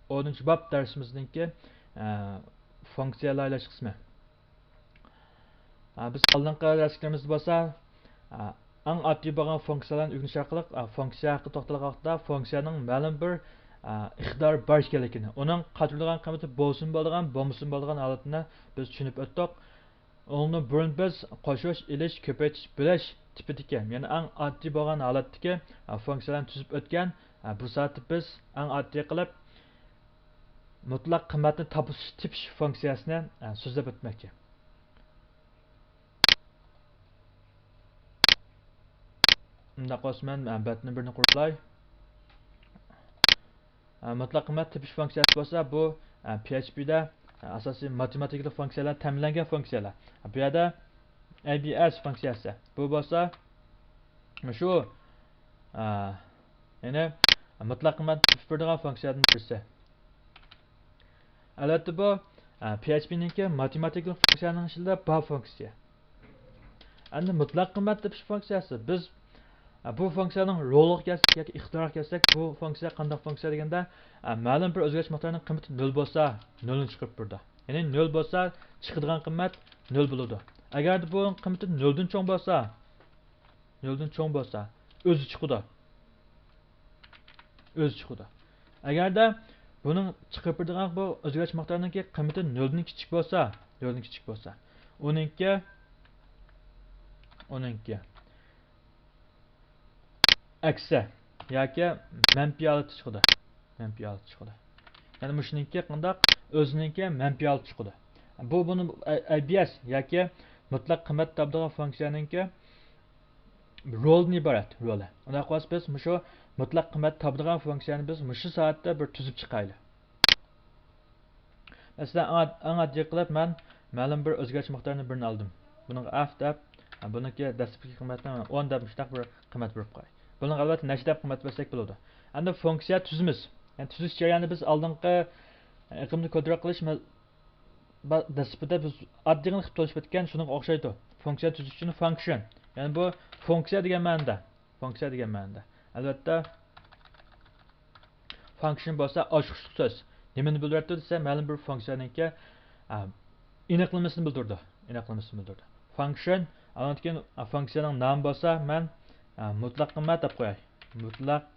ئونىنچى باب دەرسىمىزنىڭكى، ئە، فۇنكسىيە لايىھەلەش قىسمى. ئە، بىز ئالدىنقى دەرسلىكلىرىمىزدە بولسا، ئە، ئەڭ ئاددىي بولغان فۇنكسىيەلەرنى ئۆگىنىش ئارقىلىق، ئە، فۇنكسىيە ھەققىدە توختالغان ۋاقىتتا فۇنكسىيەنىڭ مەلۇم بىر، ئە، ئىقتىدارى بار ئىكەنلىكىنى، ئۇنىڭ قايتۇرىدىغان قىممىتى بولسىمۇ بولىدىغان، بولمىسىمۇ بولىدىغان ھالىتىنى بىز چۈشىنىپ ئۆتتۇق. ئۇنىڭدىن بۇرۇن بىز قوشۇش، ئېلىش، كۆپەيتىش، بۆلۈش تىپىدىكى، يەنى ئەڭ ئاددىي بولغان ھالەتتىكى، ئە، فۇنكسىيەلەرنى تۈزۈپ ئۆتكەن. ئە، بۇ سائەتتە بىز ئەڭ ئاددىي قىلىپ مۇتلەق قىممەتنى تاپىش، تېپىش فۇنكسىيەسىنى، ئە، سۆزلەپ ئۆتمەكچى. ئۇنداق بولسا مەن، ئە، بەتنى بىرنى قۇرۇپ ئالاي. ئە، مۇتلەق قىممەت تېپىش فۇنكسىيەسى بولسا، بۇ، ئە، پي ئېچ پىدا، ئە، ئاساسىي ماتېماتىكىلىق فۇنكسىيەلەر تەمىنلەنگەن فۇنكسىيەلەر. بۇ يەردە ئەي بى ئېس فۇنكسىيەسى. بۇ بولسا مۇشۇ، ئە، يەنى مۇتلەق قىممەت تېپىپ بېرىدىغان فۇنكسىيەدىن بىرسى. ئەلۋەتتە، بۇ، ئە، پي ئېچ پىنىڭكى ماتېماتىكىلىق فۇنكسىيەنىڭ ئىچىدە بار فۇنكسىيە. ئەمدى مۇتلەق قىممەت تېپىش فۇنكسىيەسى. بىز، ئە، بۇ فۇنكسىيەنىڭ رولىغا كەلسەك ياكى ئىقتىدارىغا كەلسەك، بۇ فۇنكسىيە قانداق فۇنكسىيە دېگەندە، ئە، مەلۇم بىر ئۆزگەرتىش مىقدارىنىڭ قىممىتى نۆل بولسا، نۆلنى چىقىرىپ بېرىدۇ. يەنى نۆل بولسا، چىقىدىغان قىممەت نۆل بولىدۇ. ئەگەردە بۇ قىممىتى نۆلدىن چوڭ بولسا، نۆلدىن چوڭ بولسا، ئۆزى چىقىدۇ. ئۆزى چىقىدۇ. ئەگەردە بۇنىڭ چىقىرىپ بېرىدىغان بۇ ئۆزگەرتىش مىقدارىنىڭكى قىممىتى نۆلدىن كىچىك بولسا، نۆلدىن كىچىك بولسا، ئۇنىڭكى، ئۇنىڭكى ئەكسى ياكى مەنپىي ھالەتتە چىقىدۇ. مەنپىي ھالەتتە چىقىدۇ. يەنى مۇشۇنىڭكى قانداق؟ ئۆزىنىڭكى مەنپىي ھالەتتە چىقىدۇ. بۇ، بۇنى ئەي بى ئېس ياكى مۇتلەق قىممەت تاپىدىغان فۇنكسىيەنىڭكى رولدىن ئىبارەت، رولى. ئۇنداق بولسا بىز مۇشۇ مۇتلەق قىممەت تاپىدىغان فۇنكسىيەنى بىز مۇشۇ سائەتتە بىر تۈزۈپ چىقايلى. مەسىلەن، ئەڭ، ئەڭ ئاددىي قىلىپ مەن مەلۇم بىر ئۆزگەرتىش مىقدارىنى بىرنى ئالدىم. بۇنىڭغا ئەف دەپ، بۇنىڭكى دەسلەپكى قىممەتنى ئون دەپ مۇشۇنداق بىر قىممەت بېرىپ قوياي. بۇنىڭغا ئەلۋەتتە نەچچە دەپ قىممەت بەرسەك بولىدۇ. ئەمدى فۇنكسىيە تۈزىمىز. يەنى تۈزۈش جەريانى بىز ئالدىنقى ئېقىمدا كونترول قىلىش مە-، با-، دەسلىپىدە بىز ئاددىيغىنە قىلىپ تونۇشۇپ ئۆتكەن شۇنىڭغا ئوخشايدۇ. فۇنكسىيە تۈزۈش ئۈچۈن فانكشن. يەنى بۇ فۇنكسىيە دېگەن مەنىدە. فۇنكسىيە دېگەن مەنىدە. ئەلۋەتتە، فانكشن بولسا ئاچقۇچلۇق سۆز. نېمىنى بىلدۈرەتتى دېسە، مەلۇم بىر فۇنكسىيەنىڭكى، ئا، ئېنىقلىمىسىنى بىلدۈرىدۇ. ئېنىقلىمىسىنى بىلدۈرىدۇ. فانكشن، ئاندىن كېيىن، ئا، فۇنكسىيەنىڭ نامى بولسا، مەن، ئا، مۇتلەق قىممەت دەپ قوياي. مۇتلەق،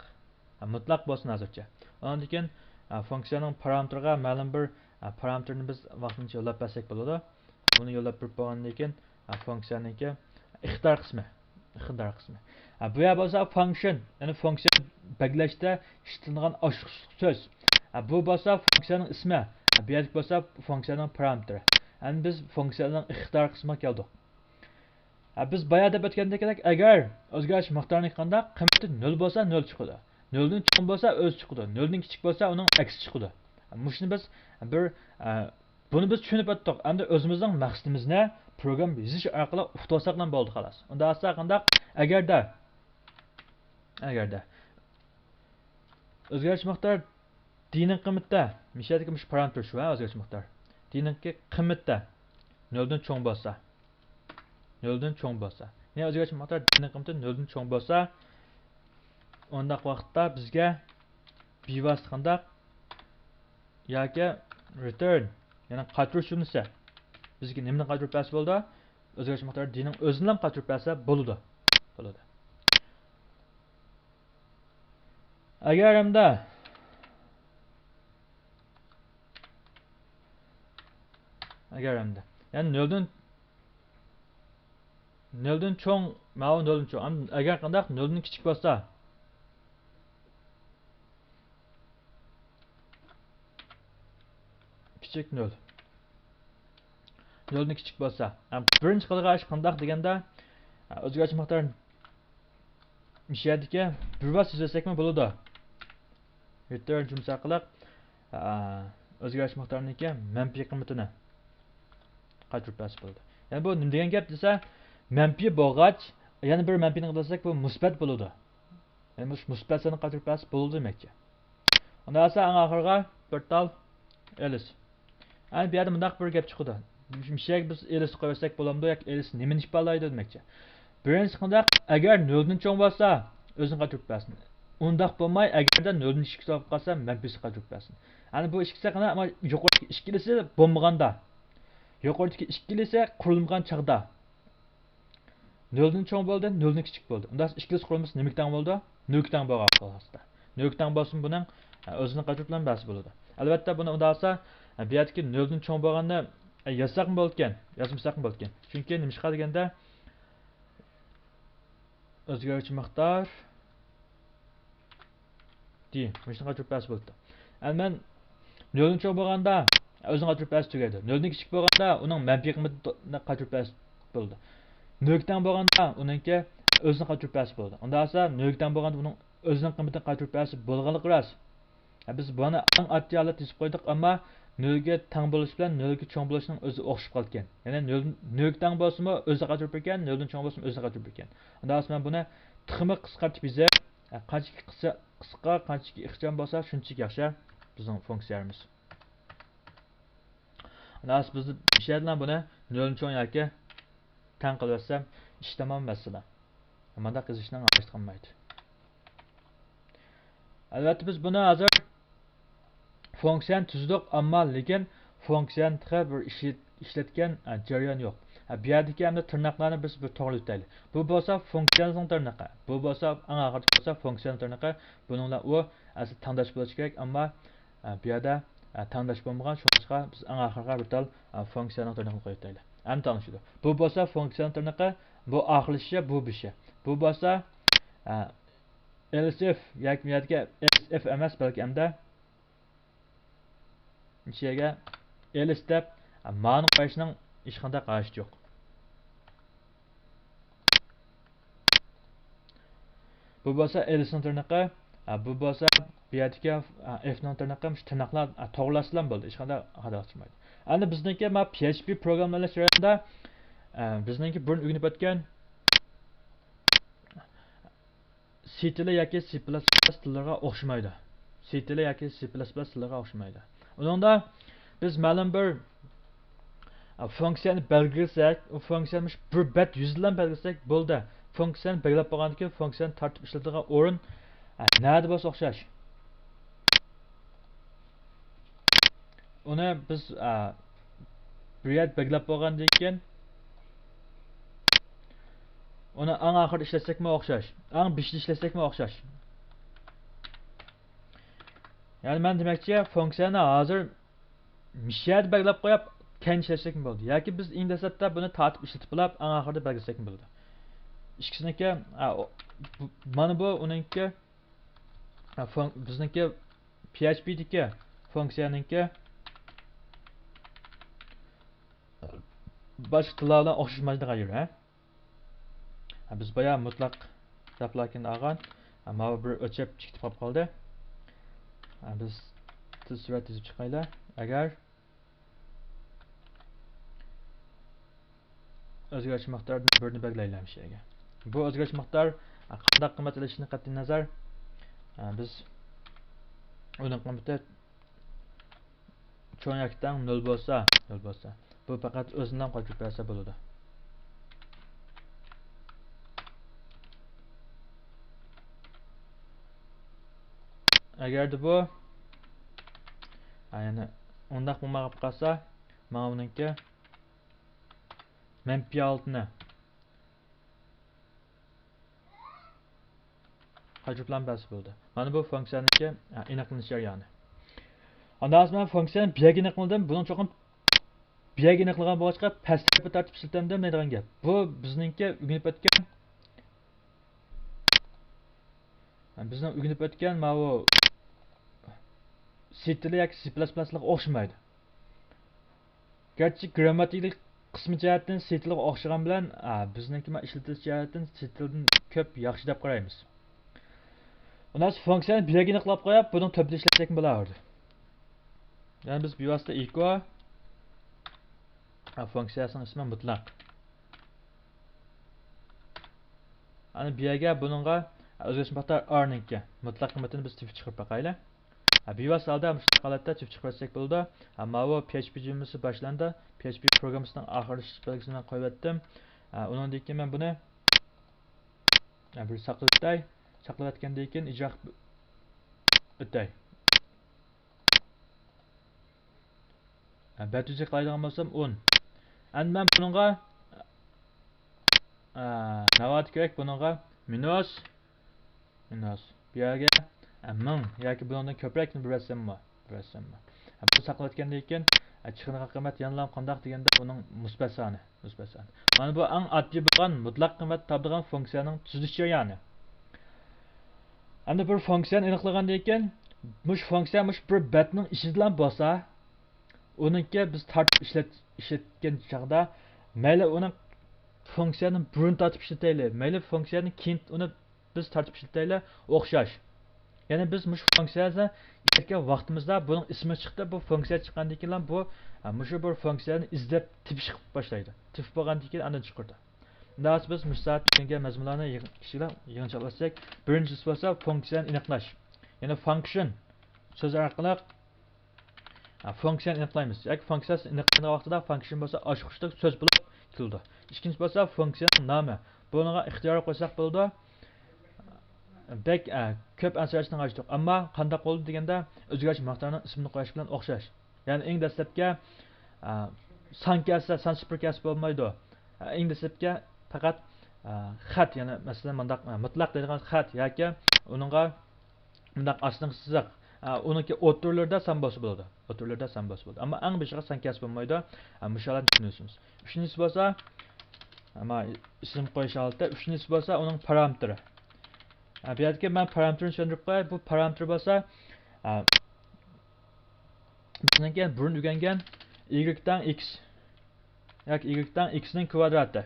ئا، مۇتلەق بولسۇن ھازىرچە. ئاندىن كېيىن، ئا، فۇنكسىيەنىڭ پارامېتىرىغا مەلۇم بىر، ئا، پارامېتىرنى بىز ۋاقتىنچە يوللاپ بەرسەك بولىدۇ. بۇنى يوللاپ بېرىپ بولغاندىن كېيىن، ئا، فۇنكسىيەنىڭكى ئىقتىدار قىسمى. ئىقتىدار قىسمى. ئا، بۇ يەر بولسا فانكشن، يەنى فۇنكسىيە بەلگىلەشتە ئىشلىتىلىدىغان ئاچقۇچلۇق سۆز. ئا، بۇ بولسا فۇنكسىيەنىڭ ئىسمى. ئا، بۇ يەردىكى بولسا فۇنكسىيەنىڭ پارامېتىرى. ئەمدى بىز فۇنكسىيەنىڭ ئىقتىدار قىسمىغا كەلدۇق. ئا، بىز بايا دەپ ئۆتكەندەك، ئەگەر ئۆزگەرتىش مىقدارىنى قانداق قىممىتى نۆل بولسا، نۆل چىقىدۇ. نۆلدىن چوڭ بولسا، ئۆزى چىقىدۇ. نۆلدىن كىچىك بولسا، ئۇنىڭ ئەكسى چىقىدۇ. مۇشۇنى بىز بىر، ئا، بۇنى بىز چۈشىنىپ ئۆتتۇق. ئەمدى ئۆزىمىزنىڭ مەقسىتىمىزنى پروگرام يېزىش ئارقىلىق ئۇقتۇرساقلا بولدى، خالاس. ئۇنداق بولسا قانداق؟ ئەگەردە، ئەگەردە ئۆزگەرتىش مىقدار دىنىڭ قىممىتى، مىشەدىكى مۇشۇ پارامېتىر شۇ، ھە، ئۆزگەرتىش مىقدار. دىنىڭكى قىممىتى نۆلدىن چوڭ بولسا، نۆلدىن چوڭ بولسا. يەنى ئۆزگەرتىش مىقدار دىنىڭ قىممىتى نۆلدىن چوڭ بولسا، ئۇنداق ۋاقىتتا بىزگە بىۋاسىتە قانداق ياكى رېتۇرن، يەنى قايتۇرۇش جۈملىسى. بىزگە نېمىنى قايتۇرۇپ بەرسە بولىدۇ؟ ئۆزگەرتىش مىقدارى دىنىڭ ئۆزىنىلا قايتۇرۇپ بەرسە بولىدۇ. بولىدۇ. ئەگەر ھەمدە، ئەگەر ھەمدە، يەنى نۆلدىن، نۆلدىن چوڭ، ماۋۇ نۆلدىن چوڭ. ئەم-، ئەگەر قانداق نۆلدىن كىچىك بولسا، كىچىك نۆل. نۆلدىن كىچىك بولسا. ھەم بىرىنچى قىلغان ئىش قانداق دېگەندە، ئۆزگەرتىش مىقدارى مۇشۇ يەردىكى بىر باس يۈزلەشسەكمۇ بولىدۇ. رېتۇرن جۈملىسى ئارقىلىق، ئا، ئۆزگەرتىش مىقدارىنىڭكى مەنپىي قىممىتىنى قايتۇرۇپ بەرسە بولىدۇ. يەنى بۇ نېمە دېگەن گەپ دېسە، مەنپىي بولغاچ، يەنە بىر مەنپىينى قىلساق، بۇ مۇسبەت بولىدۇ. يەنى مۇشۇ مۇسبەت ساننى قايتۇرۇپ بەرسە بولىدۇ دېمەكچى. ئۇنداق بولسا ئەڭ ئاخىرىغا بىر تال ئېلىس. ئەنە بۇ يەردە مۇنداق بىر گەپ چىقىدۇ. مۇشۇ يەرگە بىز ئېلىسنى قويۇۋەتسەك بولامدۇ ياكى ئېلىس نېمىنى ئىپادىلەيدۇ دېمەكچى. بىرىنچىسى قانداق؟ ئەگەر نۆلدىن چوڭ بولسا، ئۆزىنى قايتۇرۇپ بەرسۇن. ئۇنداق بولماي، ئەگەردە نۆلدىن كىچىك بولۇپ قالسا، مەنپىيسىنى قايتۇرۇپ بەرسۇن. ئەنە بۇ ئىككىسى قانداق؟ ئەمما يۇقىرىدىكى ئىككىلىسى بولمىغاندا، يۇقىرىدىكى ئىككىلىسى قۇرۇلمىغان چاغدا، نۆلدىن چوڭ بولدى، نۆلدىن كىچىك بولدى. ئۇنداق ئىككىلىسى قۇرۇلمىسى نېمىگە تەڭ بولىدۇ؟ نۆلگە تەڭ بولغان ھالدا. نۆلگە تەڭ بولسىمۇ بۇنىڭ، ئە، ئۆزىنى قايتۇرۇپ بەرسە بولىدۇ. ئەلۋەتتە، بۇنى ئۇنداق بولسا، ئە، بۇ يەردىكى نۆلدىن چوڭ بولغاننى، ئە، يازساقمۇ بولىدىكەن، يازمىساقمۇ بولىدىكەن. چۈنكى نېمىشقا دېگەندە، ئۆزگەرگۈچى مىقدار دى، مۇشۇنى قايتۇرۇپ بەرسە بولىدۇ. ئەمدى مەن نۆلدىن چوڭ بولغاندا ئۆزىنى قايتۇرۇپ بەرسە تۈگەيدۇ. نۆلدىن كىچىك بولغاندا ئۇنىڭ مەنپىي قىممىتىنى قايتۇرۇپ بەرسە بولىدۇ. نۆلگە تەڭ بولغاندا ئۇنىڭكى ئۆزىنى قايتۇرۇپ بەرسە بولىدۇ. ئۇنداق بولسا نۆلگە تەڭ بولغاندا ئۇنىڭ ئۆزىنىڭ قىممىتىنى قايتۇرۇپ بەرسە بولغانلىقى راست. ھە، بىز بۇنى ئەڭ ئاددىي ھالەتتە يېزىپ قويدۇق، ئەمما نۆلگە تەڭ بولۇش بىلەن نۆلگە چوڭ بولۇشنىڭ ئۆزى ئوخشىشىپ قالىدىكەن. يەنى نۆل، نۆلگە تەڭ بولسىمۇ ئۆزىنى قايتۇرۇپ بېرىدىكەن، نۆلدىن چوڭ بولسىمۇ ئۆزىنى قايتۇرۇپ بېرىدىكەن. ئۇنداق بولسا مەن بۇنى تېخىمۇ قىسقارتىپ يېزىپ، ھە، قانچىكى قىسا-، قىسقا، قانچىكى ئىخچام بولسا، شۇنچىكى ياخشى بىزنىڭ فۇنكسىيەمىز. ئۇنداق بولسا بىز مۇشۇ يەردىلا بۇنى نۆلدىن چوڭ ياكى تەڭ قىلىۋەتسەم، ئىش تامام، ۋەسسالام. مانداق يېزىشنىڭ ھاجىتى قالمايدۇ. ئەلۋەتتە، بىز بۇنى ھازىر فۇنكسىيەنى تۈزدۇق، ئەمما لېكىن فۇنكسىيەنى تېخى بىر ئىشلەت-، ئىشلەتكەن، ئە، جەريان يوق. ئە، بۇ يەردىكى ئەمدى تىرناقلارنى بىز بىر توغرىلىۋېتەيلى. بۇ بولسا فۇنكسىيەنىڭ تىرنىقى. بۇ بولسا ئەڭ ئاخىرىدىكى بولسا فۇنكسىيەنىڭ تىرنىقى. بۇنىڭ بىلەن ئۇ ئەسلى تەڭداش بولۇشى كېرەك، ئەمما ئە، بۇ يەردە، ئە، تەڭداش بولمىغان، شۇڭلاشقا بىز ئەڭ ئاخىرىغا بىر تال، ئە، فۇنكسىيەنىڭ تىرنىقىنى قويۇۋېتەيلى. ئەمدى تاللىشىدۇ. بۇ بولسا فۇنكسىيەنىڭ تىرنىقى، بۇ ئاخىرلىشىشى، بۇ بېشى. بۇ بولسا، ئە، ئېلىس ئىف ياكى بۇ يەردىكى ئېلىس ئىف ئەمەس، بەلكى ئەمدى مۇشۇ يەرگە ئېلىس دەپ، ئە، مانى قويۇشنىڭ ھېچقانداق ھاجىتى يوق. بۇ بولسا ئېلىسنىڭ تىرنىقى، ئا، بۇ بولسا بۇ يەردىكى، ئا، ئىفنىڭ تىرنىقى، مۇشۇ تىرناقلار، ئا، توغرىلاشسىلا بولدى، ھېچقانداق خاتالىق چىقمايدۇ. ئەمدى بىزنىڭكى مانا پي ئېچ پى پروگراممىلاش جەريانىدا، ئە، بىزنىڭكى بۇرۇن ئۆگىنىپ ئۆتكەن سى تىلى ياكى سى پىلەس پىلەس تىللىرىغا ئوخشىمايدۇ. سى تىلى ياكى سى پىلەس پىلەس تىللىرىغا ئوخشىمايدۇ. ئۇنىڭدا بىز مەلۇم بىر، ئە، فۇنكسىيەنى بەلگىلىسەك، ئۇ فۇنكسىيەنى مۇشۇ بىر بەت يۈزىدىلا بەلگىلىسەك بولدى. فۇنكسىيەنى بەلگىلەپ بولغاندىن كېيىن فۇنكسىيەنى تارتىپ ئىشلىتىدىغان ئورۇن، ئە، نەدە بولسا ئوخشاش. ئۇنى بىز، ئە، بىر يەردە بەلگىلەپ بولغاندىن كېيىن، ئۇنى ئەڭ ئاخىرىدا ئىشلەتسەكمۇ ئوخشاش، ئەڭ بېشىدا ئىشلەتسەكمۇ ئوخشاش. يەنى مەن دېمەكچى، فۇنكسىيەنى ھازىر مۇشۇ يەردە بەلگىلەپ قويۇپ، كەينىدە ئىشلەتسەكمۇ بولىدۇ. ياكى بىز ئەڭ دەسلەپتە بۇنى تارتىپ ئىشلىتىپ بولاپ، ئەڭ ئاخىرىدا بەلگىلىسەكمۇ بولىدۇ. ئىككىسىنىڭكى، ئە، ئو-، بۇ، مانا بۇ ئۇنىڭكى، ئە، فۇن-، بىزنىڭكى پي ئېچ پىدىكى فۇنكسىيەنىڭكى باشقا تىللار بىلەن ئوخشاشمايدىغان يېرى، ھە؟ ھە، بىز بايا مۇتلەق دەپلا كېيىن ئالغان. ھە، ماۋۇ بىر ئۆچەپ چىقىپ قالدى. ھە، بىز تېز سۈرئەت يېزىپ چىقايلى. ئەگەر ئۆزگەرتىش مىقدارىدىن بىرنى بەلگىلەيلى ھەمىشىگە. بۇ ئۆزگەرتىش مىقدار، ھە، قانداق قىممەت ئېلىشىدىن قەتئىينەزەر، ھە، بىز ئۇنىڭ قىممىتى چوڭ ياكى تەڭ نۆل بولسا، نۆل بولسا، بۇ پەقەت ئۆزىنىڭ قايتۇرۇپ بەرسە بولىدۇ. ئەگەردە بۇ، ھە، يەنى ئۇنداق بولماي قالسا، ماڭا ئۇنىڭكى مەنپىي ھالىتىنى قايتۇرۇپلا بەرسە بولىدۇ. مانا بۇ فۇنكسىيەنىڭكى، ئە، ئېنىقلىنىش جەريانى. ئاندىن مەن فۇنكسىيەنى بۇ يەرگە ئېنىقلىدىم. بۇنىڭ چوقۇم بۇ يەرگە ئېنىقلىغان بولغاچقا، پەس تەرەپكە تارتىپ ئىشلىتەمدىم دەيدىغان گەپ. بۇ بىزنىڭكى ئۆگىنىپ ئۆتكەن، بىزنىڭ ئۆگىنىپ ئۆتكەن ماۋۇ سى تىلى ياكى سى پىلەس پىلەسلىققا ئوخشىمايدۇ. گەرچە گىرامماتىكىلىق قىسمى جەھەتتىن سى تىلىغا ئوخشىغان بىلەن، ئا، بىزنىڭكى مانا ئىشلىتىلىش جەھەتتىن سى تىلدىن كۆپ ياخشى دەپ قارايمىز. ئۇنداق فۇنكسىيەنى بۇ يەرگە ئېنىقلاپ قويۇپ، بۇنىڭ تۆپىدە ئىشلەتسەكمۇ بولاۋېرىدۇ. يەنى بىز بىۋاسىتە ئىكو، ئا، فۇنكسىيەسىنىڭ ئىسمى مۇتلەق. ئەنە بۇ يەرگە بۇنىڭغا ئۆزگەرتىش مىقدارى ئارنىڭكى مۇتلەق قىممىتىنى بىز تېپىپ چىقىرىپ باقايلى. ھە، بىۋاسىتە ھالدا مۇشۇنداق ھالەتتە تېپىپ چىقىرىۋەتسەك بولىدۇ. ھە، ماۋۇ پي ئېچ پى جۈملىسى باشلاندى. پي ئېچ پى پروگراممىسىنىڭ ئاخىرلىشىش بەلگىسىنى مەن قويۇۋەتتىم. ھە، ئۇنىڭدىن كېيىن مەن بۇنى، ھە، بىر ساقلىۋېتەي. ساقلىۋەتكەندىن كېيىن ئىجرا قىلىپ ئۆتەي. ھە، بەت يۈزى قىلايدىغان بولسام ئون. ئەمدى مەن بۇنىڭغا، ئە، ناۋادا كېرەك بۇنىڭغا مىنۇس، مىنۇس. بۇ يەرگە، ئە، مىڭ ياكى بۇنىڭدىن كۆپرەكنى بېرىۋەتسەممۇ، بېرىۋەتسەممۇ. ھە، بۇ ساقلىۋەتكەندىن كېيىن، ئە، چىقىدىغان قىممەت يەنىلا قانداق دېگەندە ئۇنىڭ مۇسبەت سانى، مۇسبەت سانى. مانا بۇ ئەڭ ئاددىي بولغان مۇتلەق قىممەت تاپىدىغان فۇنكسىيەنىڭ تۈزۈلۈش جەريانى. ئەمدى بىر فۇنكسىيەنى ئېنىقلىغاندىن كېيىن، مۇشۇ فۇنكسىيە مۇشۇ بىر بەتنىڭ ئىچىدىلا بولسا، ئۇنىڭكى بىز تارتىپ ئىشلەت-، ئىشلەتكەن چاغدا، مەيلى ئۇنىڭ فۇنكسىيەنى بۇرۇن تارتىپ ئىشلىتەيلى، مەيلى فۇنكسىيەنى كېيىن ئۇنى بىز تارتىپ ئىشلىتەيلى، ئوخشاش. يەنى بىز مۇشۇ فۇنكسىيەنى ئىشلەتكەن ۋاقتىمىزدا بۇنىڭ ئىسمى چىقتى، بۇ فۇنكسىيە چىققاندىن كېيىنلا بۇ، ھە، مۇشۇ بىر فۇنكسىيەنى ئىزدەپ تېپىش قىلىپ باشلايدۇ. تېپىپ بولغاندىن كېيىن ئاندىن چىقىرىدۇ. ئۇنداق بولسا بىز مۇشۇ سائەت ئۆگەنگەن مەزمۇنلارنى يىغ-، كىچىكلا يىغىنچاقلاشتەك. بىرىنچىسى بولسا فۇنكسىيەنى ئېنىقلاش. يەنى فانكشن سۆزى ئارقىلىق، ھە، فۇنكسىيەنى ئېنىقلايمىز. ياكى فۇنكسىيەسىنى ئېنىقلايدىغان ۋاقتىدا فانكشن بولسا ئاچقۇچلۇق سۆز بولۇپ كېلىدۇ. ئىككىنچىسى بولسا فۇنكسىيەنىڭ نامى. بۇنىڭغا ئىختىيار قويساق بولىدۇ. بەك، ئە، كۆپ ئەنسىرەشنىڭ ھاجىتى يوق. ئەمما قانداق بولىدۇ دېگەندە، ئۆزگەرتىش مىقدارىنىڭ ئىسمىنى قويۇش بىلەن ئوخشاش. يەنى ئەڭ دەسلەپكى، ئە، سان كەلسە، سان سۇپىر كەلسە بولمايدۇ. ئە، ئەڭ دەسلەپكى پەقەت، ئە، خەت، يەنى مەسىلەن مۇنداق، ئە، مۇتلەق دەيدىغان خەت ياكى ئۇنىڭغا مۇنداق ئاستىنقى سىزىق، ئە، ئۇنىڭكى ئوتتۇرىلىرىدا سان بولسا بولىدۇ. ئوتتۇرىلىرىدا سان بولسا بولىدۇ. ئەمما ئەڭ بېشىغا سان كەلسە بولمايدۇ. ئە، مۇشۇلارنى چۈشىنىۋېلىشىمىز. ئۈچىنچىسى بولسا، ئەمما ئىسىم قويۇش ھالىتى. ئۈچىنچىسى بولسا ئۇنىڭ پارامېتىرى. ئە، بۇ يەردىكى مەن پارامېتىرنى چۈشەندۈرۈپ قوياي. بۇ پارامېتىر بولسا، ئە، بىزنىڭكى بۇرۇن ئۆگەنگەن ئىگرېك تەڭ ئىكس ياكى ئىگرېك تەڭ ئىكسنىڭ كۋادراتى.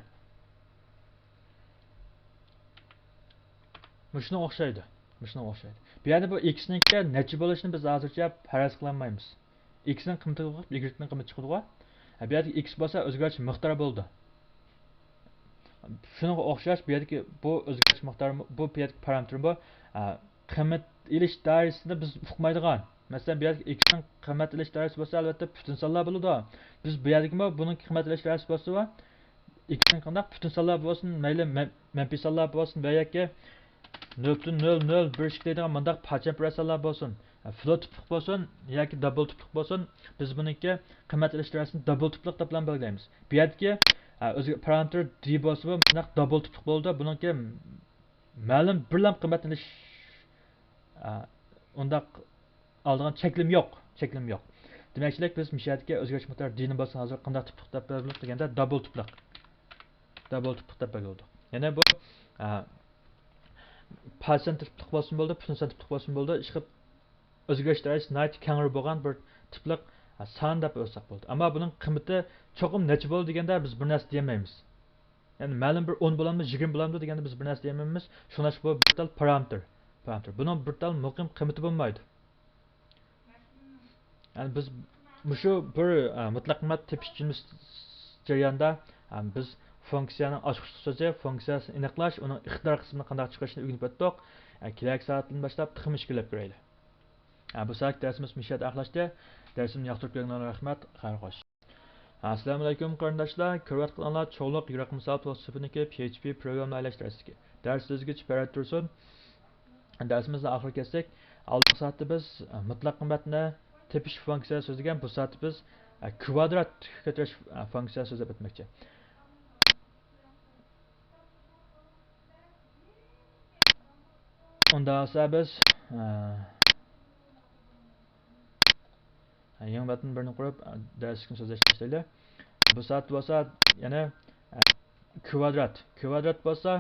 مۇشۇنىڭغا ئوخشايدۇ. مۇشۇنىڭغا ئوخشايدۇ. بۇ يەردە بۇ ئىكسنىڭكى نەچچە بولۇشىنى بىز ھازىرچە پەرەز قىلالمايمىز. ئىكسنىڭ قىممىتىگە قويۇپ، ئىگرېكنىڭ قىممىتى چىقىدىغۇ. ئە، بۇ يەردە ئىكس بولسا ئۆزگەرتىش مىقدارى بولىدۇ. شۇنىڭغا ئوخشاش بۇ يەردىكى بۇ ئۆزگەرتىش مىقدارى، بۇ، بۇ يەردىكى پارامېتىر بۇ، ئە، قىممەت ئېلىش دائىرىسىنى بىز ئۇقمايدىغان. مەسىلەن، بۇ يەردىكى ئېكسنىڭ قىممەت ئېلىش دائىرىسى بولسا، ئەلۋەتتە، پۈتۈن سانلار بولىدۇ. بىز بۇ يەردىكىمۇ بۇنىڭ قىممەت ئېلىش دائىرىسى بولسا، ئېكسنىڭ قانداق پۈتۈن سانلار بولسۇن، مەيلى مەن-، مەنپىي سانلار بولسۇن ۋە ياكى نۆل پۈتۈن نۆل نۆل بىر ئىككى دەيدىغان مۇنداق پارچە پۈرەسانلار بولسۇن، فلوت تىپلىق بولسۇن ياكى دابل تىپلىق بولسۇن، بىز بۇنىڭكى قىممەت ئېلىش دائىرىسىنى دابل تىپلىق دەپلا بەلگىلەيمىز. بۇ يەردىكى، ئە، ئۆزگە پارامېتىر دى بولسىمۇ، مۇنداق دابل تىپلىق بولىدۇ. بۇنىڭكى مەلۇم بىرلام قىممەتنى ئېلىش، ئە، ئۇنداق ئالىدىغان چەكلىمە يوق، چەكلىمە يوق. دېمەكچىلىك، بىز مۇشۇ يەردىكى ئۆزگەرتىش مىقدارى دىنى بولسا، ھازىر قانداق تىپلىق دەپ بەلگىلىدۇق دېگەندە، دابل تىپلىق، دابل تىپلىق دەپ بەلگىلىدۇق. يەنى بۇ، ئە، پارچە سان تىپلىق بولسىمۇ بولىدۇ، پۈتۈن سان تىپلىق بولسىمۇ بولىدۇ. ئىشقىلىپ، ئۆزگەرتىش دائىرىسى ناھايىتى كەڭرى بولغان بىر تىپلىق، ئە، سان دەپ ئويلىساق بولىدۇ. ئەمما بۇنىڭ قىممىتى چوقۇم نەچچە بولىدۇ دېگەندە، بىز بىر نەرسە دېيەلمەيمىز. يەنى مەلۇم بىر ئون بولامدۇ، يىگىرمە بولامدۇ دېگەندە، بىز بىر نەرسە دېيەلمەيمىز. شۇڭلاشقا بۇ بىر تال پارامېتىر. پارامېتىر. بۇنىڭ بىر تال مۇقىم قىممىتى بولمايدۇ. يەنى بىز مۇشۇ بىر، ئە، مۇتلەق قىممەت تېپىش جۈملىسى جەريانىدا، ئە، بىز فۇنكسىيەنىڭ ئاچقۇچلۇق سۆزى، فۇنكسىيەسىنى ئېنىقلاش، ئۇنىڭ ئىقتىدار قىسمىنى قانداق چىقىرىشنى ئۆگىنىپ ئۆتتۇق. ئە، كېلەركى سائەتتىن باشلاپ تېخىمۇ ئىچكىرىلەپ كۆرەيلى. ئە، بۇ سائەتلىك دەرسىمىز مۇشۇ يەردە ئاخىرلاشتى. دەرسىمنى ياقتۇرۇپ كۆرگىنىڭلارغا رەھمەت. خەير خوش. ئەسسالامۇئەلەيكۇم قېرىنداشلار، كۆرۈۋاتقىنىڭلار چوڭلۇق يىراق مۇساپە توسۇپىنىڭكى پي ئېيچ پى پروگرامما ئايلاش دەرسلىكى. دەرس ئۆزىگىچە پەرەت تۇرسۇن. دەرسىمىزنى ئاخىرى كەتسەك، ئالدىنقى سائەتتە بىز، ئە، مۇتلەق قىممەتنى تېپىش فۇنكسىيەسى سۆزلىگەن، بۇ سائەتتە بىز، ئە، كۋادرات كۆتۈرۈش، ئە، فۇنكسىيەسى سۆزلەپ ئۆتمەكچى. ئۇنداق بولسا بىز، ئە، يېڭى بەتنى بىرنى قۇرۇپ، دەرسلىكنى سۆزلەشكە باشلايلى. بۇ سائەتتە بولسا يەنە، ئە، كۋادرات. كۋادرات بولسا،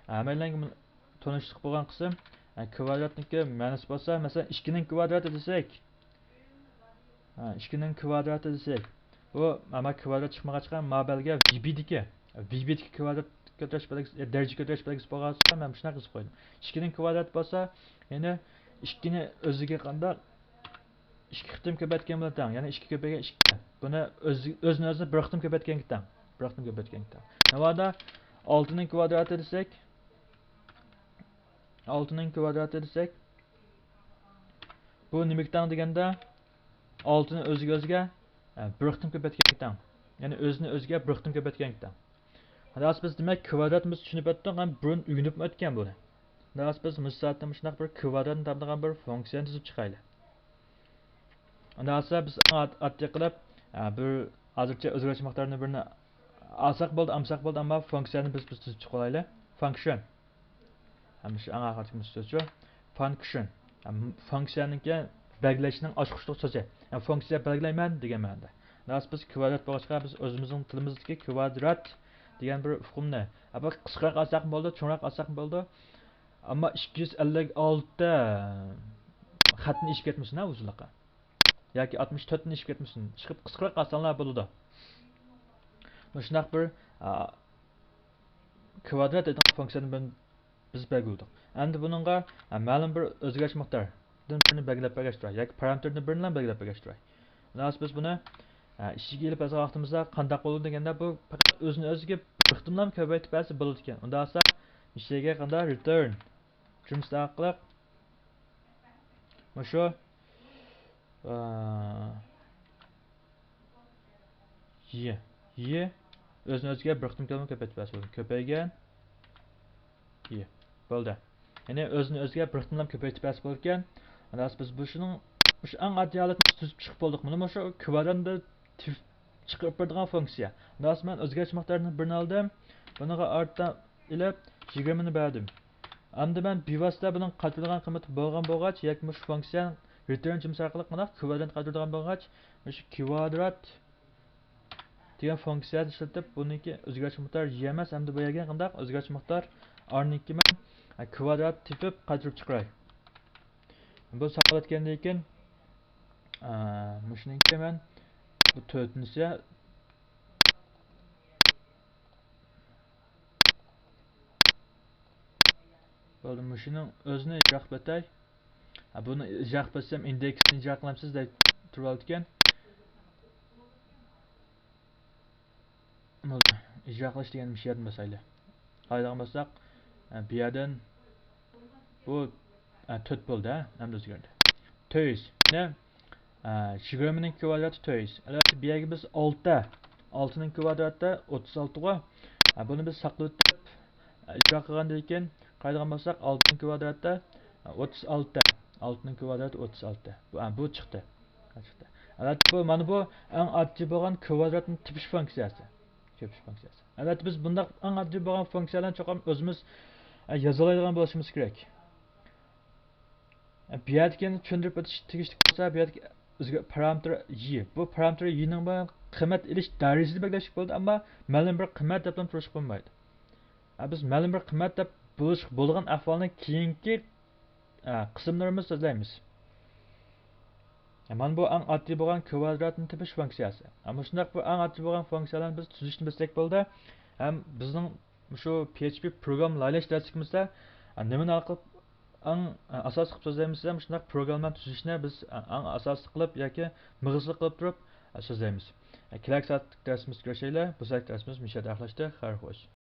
ھەممەيلەنگە تونۇشلۇق بولغان قىسىم. ئە، كۋادراتنىڭكى مەنىسى بولسا، مەسىلەن، ئىككىنىڭ كۋادراتى دېسەك، ھە، ئىككىنىڭ كۋادراتى دېسەك، بۇ، ئەمما كۋادرات چىقمىغاچقا، ما بەلگە ۋى بى دىكى، ۋى بى دىكى كۋادرات كۆتۈرۈش بەلگىسى، دەرىجە كۆتۈرۈش بەلگىسى بولغاچقا، مەن مۇشۇنداق يېزىپ قويدۇم. ئىككىنىڭ كۋادراتى بولسا، يەنى ئىككىنى ئۆزىگە قانداق، ئىككى قېتىم كۆپەيتكەن بىلەن تەڭ، يەنى ئىككى كۆپەيگەن ئىككى. بۇنى ئۆز-، ئۆزىنى ئۆزىنى بىر قېتىم كۆپەيتكەنگە تەڭ. بىر قېتىم كۆپەيتكەنگە تەڭ. ناۋادا ئالتىنىڭ كۋادراتى دېسەك، ئالتىنىڭ كۋادراتى دېسەك، بۇ نېمىگە تەڭ دېگەندە، ئالتىنى ئۆزىگە ئۆزىگە، ئە، بىر قېتىم كۆپەيتكەنگە تەڭ. يەنى ئۆزىنى ئۆزىگە بىر قېتىم كۆپەيتكەنگە تەڭ. خالاس، بىز دېمەك كۋادراتنى بىز چۈشىنىپ ئۆتتۇق ھەم بۇرۇن ئۆگىنىپمۇ ئۆتكەن بۇنى. خالاس، بىز مۇشۇ سائەتتە مۇشۇنداق بىر كۋادراتنى تاپىدىغان بىر فۇنكسىيەنى تۈزۈپ چىقايلى. ئۇنداق بولسا بىز ئەڭ ئاد-، ئاددىي قىلىپ، ئە، بىر ھازىرچە ئۆزگەرتىش مىقدارىنى بىرنى ئالساق بولدى، ئالمىساق بولدى، ئەمما فۇنكسىيەنى بىز، بىز تۈزۈپ چىقىۋالايلى. فانكشن. ھەم شۇ ئەڭ ئاخىرقى سۆز شۇ. فانكشن. ھەم فۇنكسىيەنىڭكى بەلگىلەشنىڭ ئاچقۇچلۇق سۆزى. يەنى فۇنكسىيە بەلگىلەيمەن دېگەن مەنىدە. راست بىز كۋادرات بولغاچقا، بىز ئۆزىمىزنىڭ تىلىمىزدىكى كۋادرات دېگەن بىر ئۇقۇمنى. ھە، بۇ قىسقىراق ئالساقمۇ بولىدۇ، چوڭراق ئالساقمۇ بولىدۇ. ئەمما ئىككى يۈز ئەللىك ئالتە خەتنى ئېشىپ كەتمىسۇن، ھە، ئۇزۇنلۇقى. ياكى ئاتمىش تۆتتىن ئېشىپ كەتمىسۇن. ئىشقىلىپ قىسقىراق ئالساڭلار بولىدۇ. مۇشۇنداق بىر، ئا، كۋادرات دەيدىغان فۇنكسىيەنى بىز بەلگىلىدۇق. ئەمدى بۇنىڭغا، ئا، مەلۇم بىر ئۆزگەرتىش مىقدارىدىن بىرنى بەلگىلەپ بەرگەچ تۇراي ياكى پارامېتىردىن بىرنىلا بەلگىلەپ بەرگەچ تۇراي. خالاس، بىز بۇنى، ئا، ئىچىگە ئېلىپ يازغان ۋاقتىمىزدا قانداق بولىدۇ دېگەندە، بۇ پەقەت ئۆزىنى ئۆزىگە بىر قېتىملا كۆپەيتىپ بەرسە بولىدىكەن. ئۇنداق بولسا ئىچىگە قانداق رىتېرن جۈملىسى ئارقىلىق مۇشۇ، ئا، ي، ي ئۆزىنى ئۆزىگە بىر قېتىم كۆپەيتىپ بەرسە بولىدۇ. كۆپەيگەن ي. بولدى. يەنى ئۆزىنى ئۆزىگە بىر قېتىملا كۆپەيتىپ بەرسە بولىدىكەن. خالاس، بىز بۇ شۇنىڭ، مۇشۇ ئەڭ ئاددىي ھالەتنى تۈزۈپ چىقىپ بولدۇق. مانا مۇشۇ كۋادراتنى تېپىپ چىقىرىپ بېرىدىغان فۇنكسىيە. خالاس، مەن ئۆزگەرتىش مىقدارىنى بىرنى ئالدىم. بۇنىڭغا ئارتا ئېلىپ يىگىرمىنى بەردىم. ئەمدى مەن بىۋاسىتە بۇنىڭ قايتۇرىدىغان قىممىتى بولغان بولغاچ، ياكى مۇشۇ فۇنكسىيە رىتېرن جۈملىسى ئارقىلىق مانا كۋادراتنى قايتۇرىدىغان بولغاچ، مۇشۇ كۋادرات دېگەن فۇنكسىيەنى ئىشلىتىپ، بۇنىڭكى ئۆزگەرتىش مىقدارى ي ئەمەس، ئەمدى بۇ يەرگە قانداق ئۆزگەرتىش مىقدار ئارنىڭكى مەن، ئە، كۋادرات تېپىپ قايتۇرۇپ چىقىراي. بۇ ساقلاپ ئۆتكەندىن كېيىن، ئە، مۇشۇنىڭكى مەن بۇ تۆتىنچىسى بولدى، مۇشۇنىڭ ئۆزىنى يىراق بېتەي. ھە، بۇنى يىراق بېسەم، ئىندېكسنى يىراق قىلامسىز دەپ تۇرۇۋالىدىكەن. بولدى، يىراق قىلىش دېگەننى مۇشۇ يەردىن باسايلى. قارايدىغان بولساق، ئە، بۇ يەردىن بۇ، ئە، تۆت بولدى، ھە؟ ئەمدى ئۆزگەردى. تۆت يۈز. يەنى، ئە، يىگىرمىنىڭ كۋادراتى تۆت يۈز. ئەلۋەتتە، بۇ يەرگە بىز ئالتە، ئالتىنىڭ كۋادراتى ئوتتۇز ئالتىغۇ. ئە، بۇنى بىز ساقلىۋېتىپ، ئە، ئىجرا قىلغاندىن كېيىن قارايدىغان بولساق، ئالتىنىڭ كۋادراتى، ئە، ئوتتۇز ئالتە. ئالتىنىڭ كۋادراتى ئوتتۇز ئالتە. بۇ، ئە، بۇ چىقتى. چىقتى. ئەلۋەتتە، بۇ، مانا بۇ ئەڭ ئاددىي بولغان كۋادراتنى تېپىش فۇنكسىيەسى. تېپىش فۇنكسىيەسى. ئەلۋەتتە، بىز بۇنداق ئەڭ ئاددىي بولغان فۇنكسىيەلەرنى چوقۇم ئۆزىمىز، ئە، يازالايدىغان بولۇشىمىز كېرەك. ئە، بۇ يەردىكىنى چۈشەندۈرۈپ ئۆتۈش تېگىشلىك بولسا، بۇ يەردىكى ئۆزگە پارامېتىر ي. بۇ پارامېتىر ينىڭ بىلەن قىممەت ئېلىش دەرىجىسىنى بەلگىلەشلىك بولىدۇ، ئەمما مەلۇم بىر قىممەت دەپلا تۇرۇشقا بولمايدۇ. ئە، بىز مەلۇم بىر قىممەت دەپ بولۇشقا بولىدىغان ئەھۋالنى كېيىنكى، ئە، قىسىملىرىمىزدا سۆزلەيمىز. مانا بۇ ئەڭ ئاددىي بولغان كۋادراتنى تېپىش فۇنكسىيەسى. مۇشۇنداق بىر ئەڭ ئاددىي بولغان فۇنكسىيەلەرنى بىز تۈزۈشنى بىلسەك بولدى. ھەم بىزنىڭ مۇشۇ پي ئېيچ پى پروگرامما لايىھىلەش دەرسلىكىمىزدە نېمىنى ھالقىپ ئەڭ ئاساسلىق قىلىپ سۆزلەيمىز دېسە، مۇشۇنداق پروگراممىلارنى تۈزۈشنى بىز ئەڭ ئاساسلىق قىلىپ ياكى مېغىزلىق قىلىپ تۇرۇپ سۆزلەيمىز. كېلەر سائەتلىك دەرسىمىزدە كۆرۈشەيلى. بۇ سائەتلىك دەرسىمىز مۇشۇ يەردە ئاخىرلاشتى. خەير خوش.